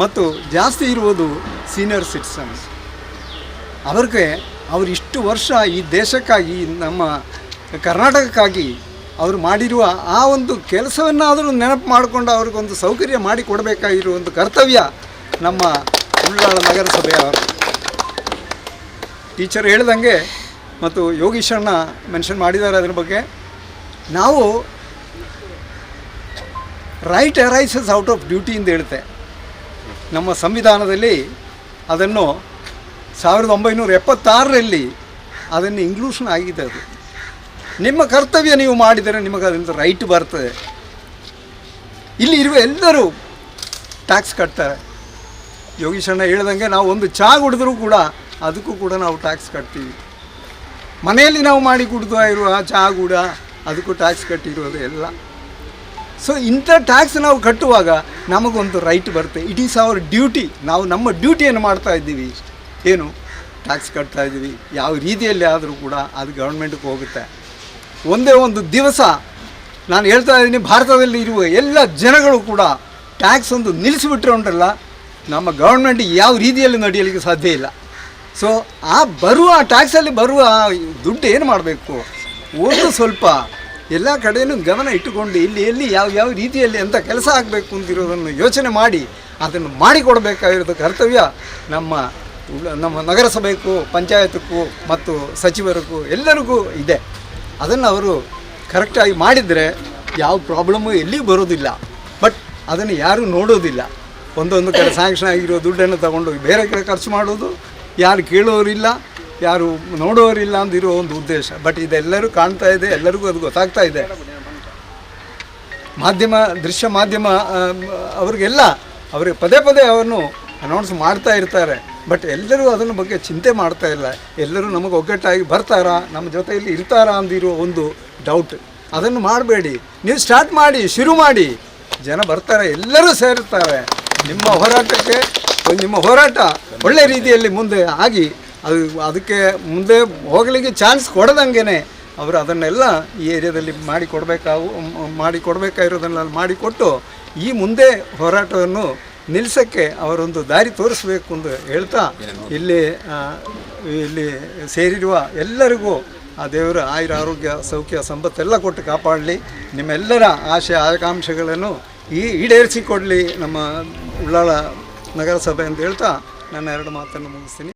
ಮತ್ತು ಜಾಸ್ತಿ ಇರುವುದು ಸೀನಿಯರ್ ಸಿಟಿಸನ್ಸ್. ಅವ್ರಿಗೆ ಅವರು ಇಷ್ಟು ವರ್ಷ ಈ ದೇಶಕ್ಕಾಗಿ, ನಮ್ಮ ಕರ್ನಾಟಕಕ್ಕಾಗಿ ಅವರು ಮಾಡಿರುವ ಆ ಒಂದು ಕೆಲಸವನ್ನಾದರೂ ನೆನಪು ಮಾಡಿಕೊಂಡು ಅವ್ರಿಗೊಂದು ಸೌಕರ್ಯ ಮಾಡಿ ಕೊಡಬೇಕಾಗಿರುವ ಒಂದು ಕರ್ತವ್ಯ ನಮ್ಮ ಉಳ್ಳಾಲ ನಗರಸಭೆಯವರು. ಟೀಚರ್ ಹೇಳ್ದಂಗೆ ಮತ್ತು ಯೋಗೀಶಣ್ಣ ಮೆನ್ಷನ್ ಮಾಡಿದ್ದಾರೆ ಅದ್ರ ಬಗ್ಗೆ. ನಾವು right arises out of duty ಅಂತ ಹೇಳುತ್ತೆ ನಮ್ಮ ಸಂವಿಧಾನದಲ್ಲಿ. ಅದನ್ನು 1976ರಲ್ಲಿ ಅದನ್ನು ಇನ್ಕ್ಲೂಷನ್ ಆಗಿದೆ. ಅದು ನಿಮ್ಮ ಕರ್ತವ್ಯ ನೀವು ಮಾಡಿದರೆ ನಿಮಗೆ ಅದರಿಂದ ರೈಟ್ ಬರ್ತದೆ. ಇಲ್ಲಿ ಇರುವ ಎಲ್ಲರೂ ಟ್ಯಾಕ್ಸ್ ಕಟ್ತಾರೆ. ಯೋಗೀಶಣ್ಣ ಹೇಳ್ದಂಗೆ ನಾವು ಒಂದು ಚಹಾ ಕುಡಿದ್ರೂ ಕೂಡ ಅದಕ್ಕೂ ಕೂಡ ನಾವು ಟ್ಯಾಕ್ಸ್ ಕಟ್ತೀವಿ. ಮನೆಯಲ್ಲಿ ನಾವು ಮಾಡಿ ಕುಡಿದು ಇರುವ ಚಹಾ ಕೂಡ ಅದಕ್ಕೂ ಟ್ಯಾಕ್ಸ್ ಕಟ್ಟಿರೋದು ಎಲ್ಲ. ಸೊ ಇಂಥ ಟ್ಯಾಕ್ಸ್ ನಾವು ಕಟ್ಟುವಾಗ ನಮಗೊಂದು ರೈಟ್ ಬರುತ್ತೆ. It is our duty. ನಾವು ನಮ್ಮ ಡ್ಯೂಟಿಯನ್ನು ಮಾಡ್ತಾ ಇದ್ದೀವಿ. ಏನು ಟ್ಯಾಕ್ಸ್ ಕಟ್ತಾ ಇದ್ದೀವಿ, ಯಾವ ರೀತಿಯಲ್ಲಿ ಆದರೂ ಕೂಡ ಅದು ಗೌರ್ಮೆಂಟ್ಗೆ ಹೋಗುತ್ತೆ. ಒಂದೇ ಒಂದು ದಿವಸ ನಾನು ಹೇಳ್ತಾ ಇದ್ದೀನಿ, ಭಾರತದಲ್ಲಿ ಇರುವ ಎಲ್ಲ ಜನಗಳು ಕೂಡ ಟ್ಯಾಕ್ಸ್ ಒಂದು ನಿಲ್ಲಿಸಿಬಿಟ್ರೆ ಉಂಟಲ್ಲ, ನಮ್ಮ ಗೌರ್ಮೆಂಟ್ ಯಾವ ರೀತಿಯಲ್ಲಿ ನಡೆಯಲಿಕ್ಕೆ ಸಾಧ್ಯ ಇಲ್ಲ. ಸೊ ಆ ಬರುವ ಟ್ಯಾಕ್ಸಲ್ಲಿ ಬರುವ ದುಡ್ಡು ಏನು ಮಾಡಬೇಕು, ಒಂದು ಸ್ವಲ್ಪ ಎಲ್ಲ ಕಡೆಯೂ ಗಮನ ಇಟ್ಟುಕೊಂಡು ಇಲ್ಲಿ ಎಲ್ಲಿ ಯಾವ ಯಾವ ರೀತಿಯಲ್ಲಿ ಎಂಥ ಕೆಲಸ ಆಗಬೇಕು ಅಂತಿರೋದನ್ನು ಯೋಚನೆ ಮಾಡಿ ಅದನ್ನು ಮಾಡಿಕೊಡಬೇಕಾಗಿರೋದು ಕರ್ತವ್ಯ ನಮ್ಮ ನಮ್ಮ ನಗರಸಭೆಗೂ, ಪಂಚಾಯತ್ಗೂ ಮತ್ತು ಸಚಿವರಿಗೂ ಎಲ್ಲರಿಗೂ ಇದೆ. ಅದನ್ನು ಅವರು ಕರೆಕ್ಟಾಗಿ ಮಾಡಿದರೆ ಯಾವ ಪ್ರಾಬ್ಲಮ್ಮು ಎಲ್ಲಿಯೂ ಬರೋದಿಲ್ಲ. ಬಟ್ ಅದನ್ನು ಯಾರೂ ನೋಡೋದಿಲ್ಲ. ಒಂದೊಂದು ಕಡೆ ಸ್ಯಾಂಕ್ಷನ್ ಆಗಿರೋ ದುಡ್ಡನ್ನು ತಗೊಂಡೋಗಿ ಬೇರೆ ಕಡೆ ಖರ್ಚು ಮಾಡೋದು, ಯಾರು ಕೇಳೋರಿಲ್ಲ, ಯಾರು ನೋಡೋರಿಲ್ಲ ಅಂದಿರೋ ಒಂದು ಉದ್ದೇಶ. ಬಟ್ ಇದೆಲ್ಲರೂ ಕಾಣ್ತಾ ಇದೆ, ಎಲ್ಲರಿಗೂ ಅದು ಗೊತ್ತಾಗ್ತಾ ಇದೆ. ಮಾಧ್ಯಮ, ದೃಶ್ಯ ಮಾಧ್ಯಮ ಅವ್ರಿಗೆಲ್ಲ ಅವ್ರಿಗೆ ಪದೇ ಪದೇ ಅವನ್ನು ಅನೌನ್ಸ್ ಮಾಡ್ತಾ ಇರ್ತಾರೆ. ಬಟ್ ಎಲ್ಲರೂ ಅದನ್ನ ಬಗ್ಗೆ ಚಿಂತೆ ಮಾಡ್ತಾ ಇಲ್ಲ. ಎಲ್ಲರೂ ನಮಗೆ ಒಗ್ಗಟ್ಟಾಗಿ ಬರ್ತಾರಾ, ನಮ್ಮ ಜೊತೆಯಲ್ಲಿ ಇರ್ತಾರಾ ಅಂದಿರೋ ಒಂದು ಡೌಟ್. ಅದನ್ನು ಮಾಡಬೇಡಿ. ನೀವು ಸ್ಟಾರ್ಟ್ ಮಾಡಿ, ಶುರು ಮಾಡಿ, ಜನ ಬರ್ತಾರೆ, ಎಲ್ಲರೂ ಸೇರ್ತಾರೆ ನಿಮ್ಮ ಹೋರಾಟಕ್ಕೆ. ನಿಮ್ಮ ಹೋರಾಟ ಒಳ್ಳೆ ರೀತಿಯಲ್ಲಿ ಮುಂದೆ ಆಗಿ ಅದು ಅದಕ್ಕೆ ಮುಂದೆ ಹೋಗಲಿಕ್ಕೆ ಚಾನ್ಸ್ ಕೊಡದಂಗೆ ಅವರು ಅದನ್ನೆಲ್ಲ ಈ ಏರಿಯಾದಲ್ಲಿ ಮಾಡಿ ಕೊಡಬೇಕಾವು ಮಾಡಿ ಕೊಡಬೇಕಾಗಿರೋದನ್ನೆಲ್ಲ ಮಾಡಿಕೊಟ್ಟು ಈ ಮುಂದೆ ಹೋರಾಟವನ್ನು ನಿಲ್ಲಿಸೋಕ್ಕೆ ಅವರೊಂದು ದಾರಿ ತೋರಿಸಬೇಕು ಎಂದು ಹೇಳ್ತಾ ಇಲ್ಲಿ ಇಲ್ಲಿ ಸೇರಿರುವ ಎಲ್ಲರಿಗೂ ಆ ದೇವರ ಆಯುರ ಆರೋಗ್ಯ ಸೌಖ್ಯ ಸಂಪತ್ತೆಲ್ಲ ಕೊಟ್ಟು ಕಾಪಾಡಲಿ. ನಿಮ್ಮೆಲ್ಲರ ಆಶೆ ಆಕಾಂಕ್ಷೆಗಳನ್ನು ಈಡೇರಿಸಿಕೊಡಲಿ ನಮ್ಮ ಉಳ್ಳಾಲ ನಗರಸಭೆ ಅಂತ ಹೇಳ್ತಾ ನನ್ನ ಎರಡು ಮಾತನ್ನು ಮುಗಿಸ್ತೀನಿ.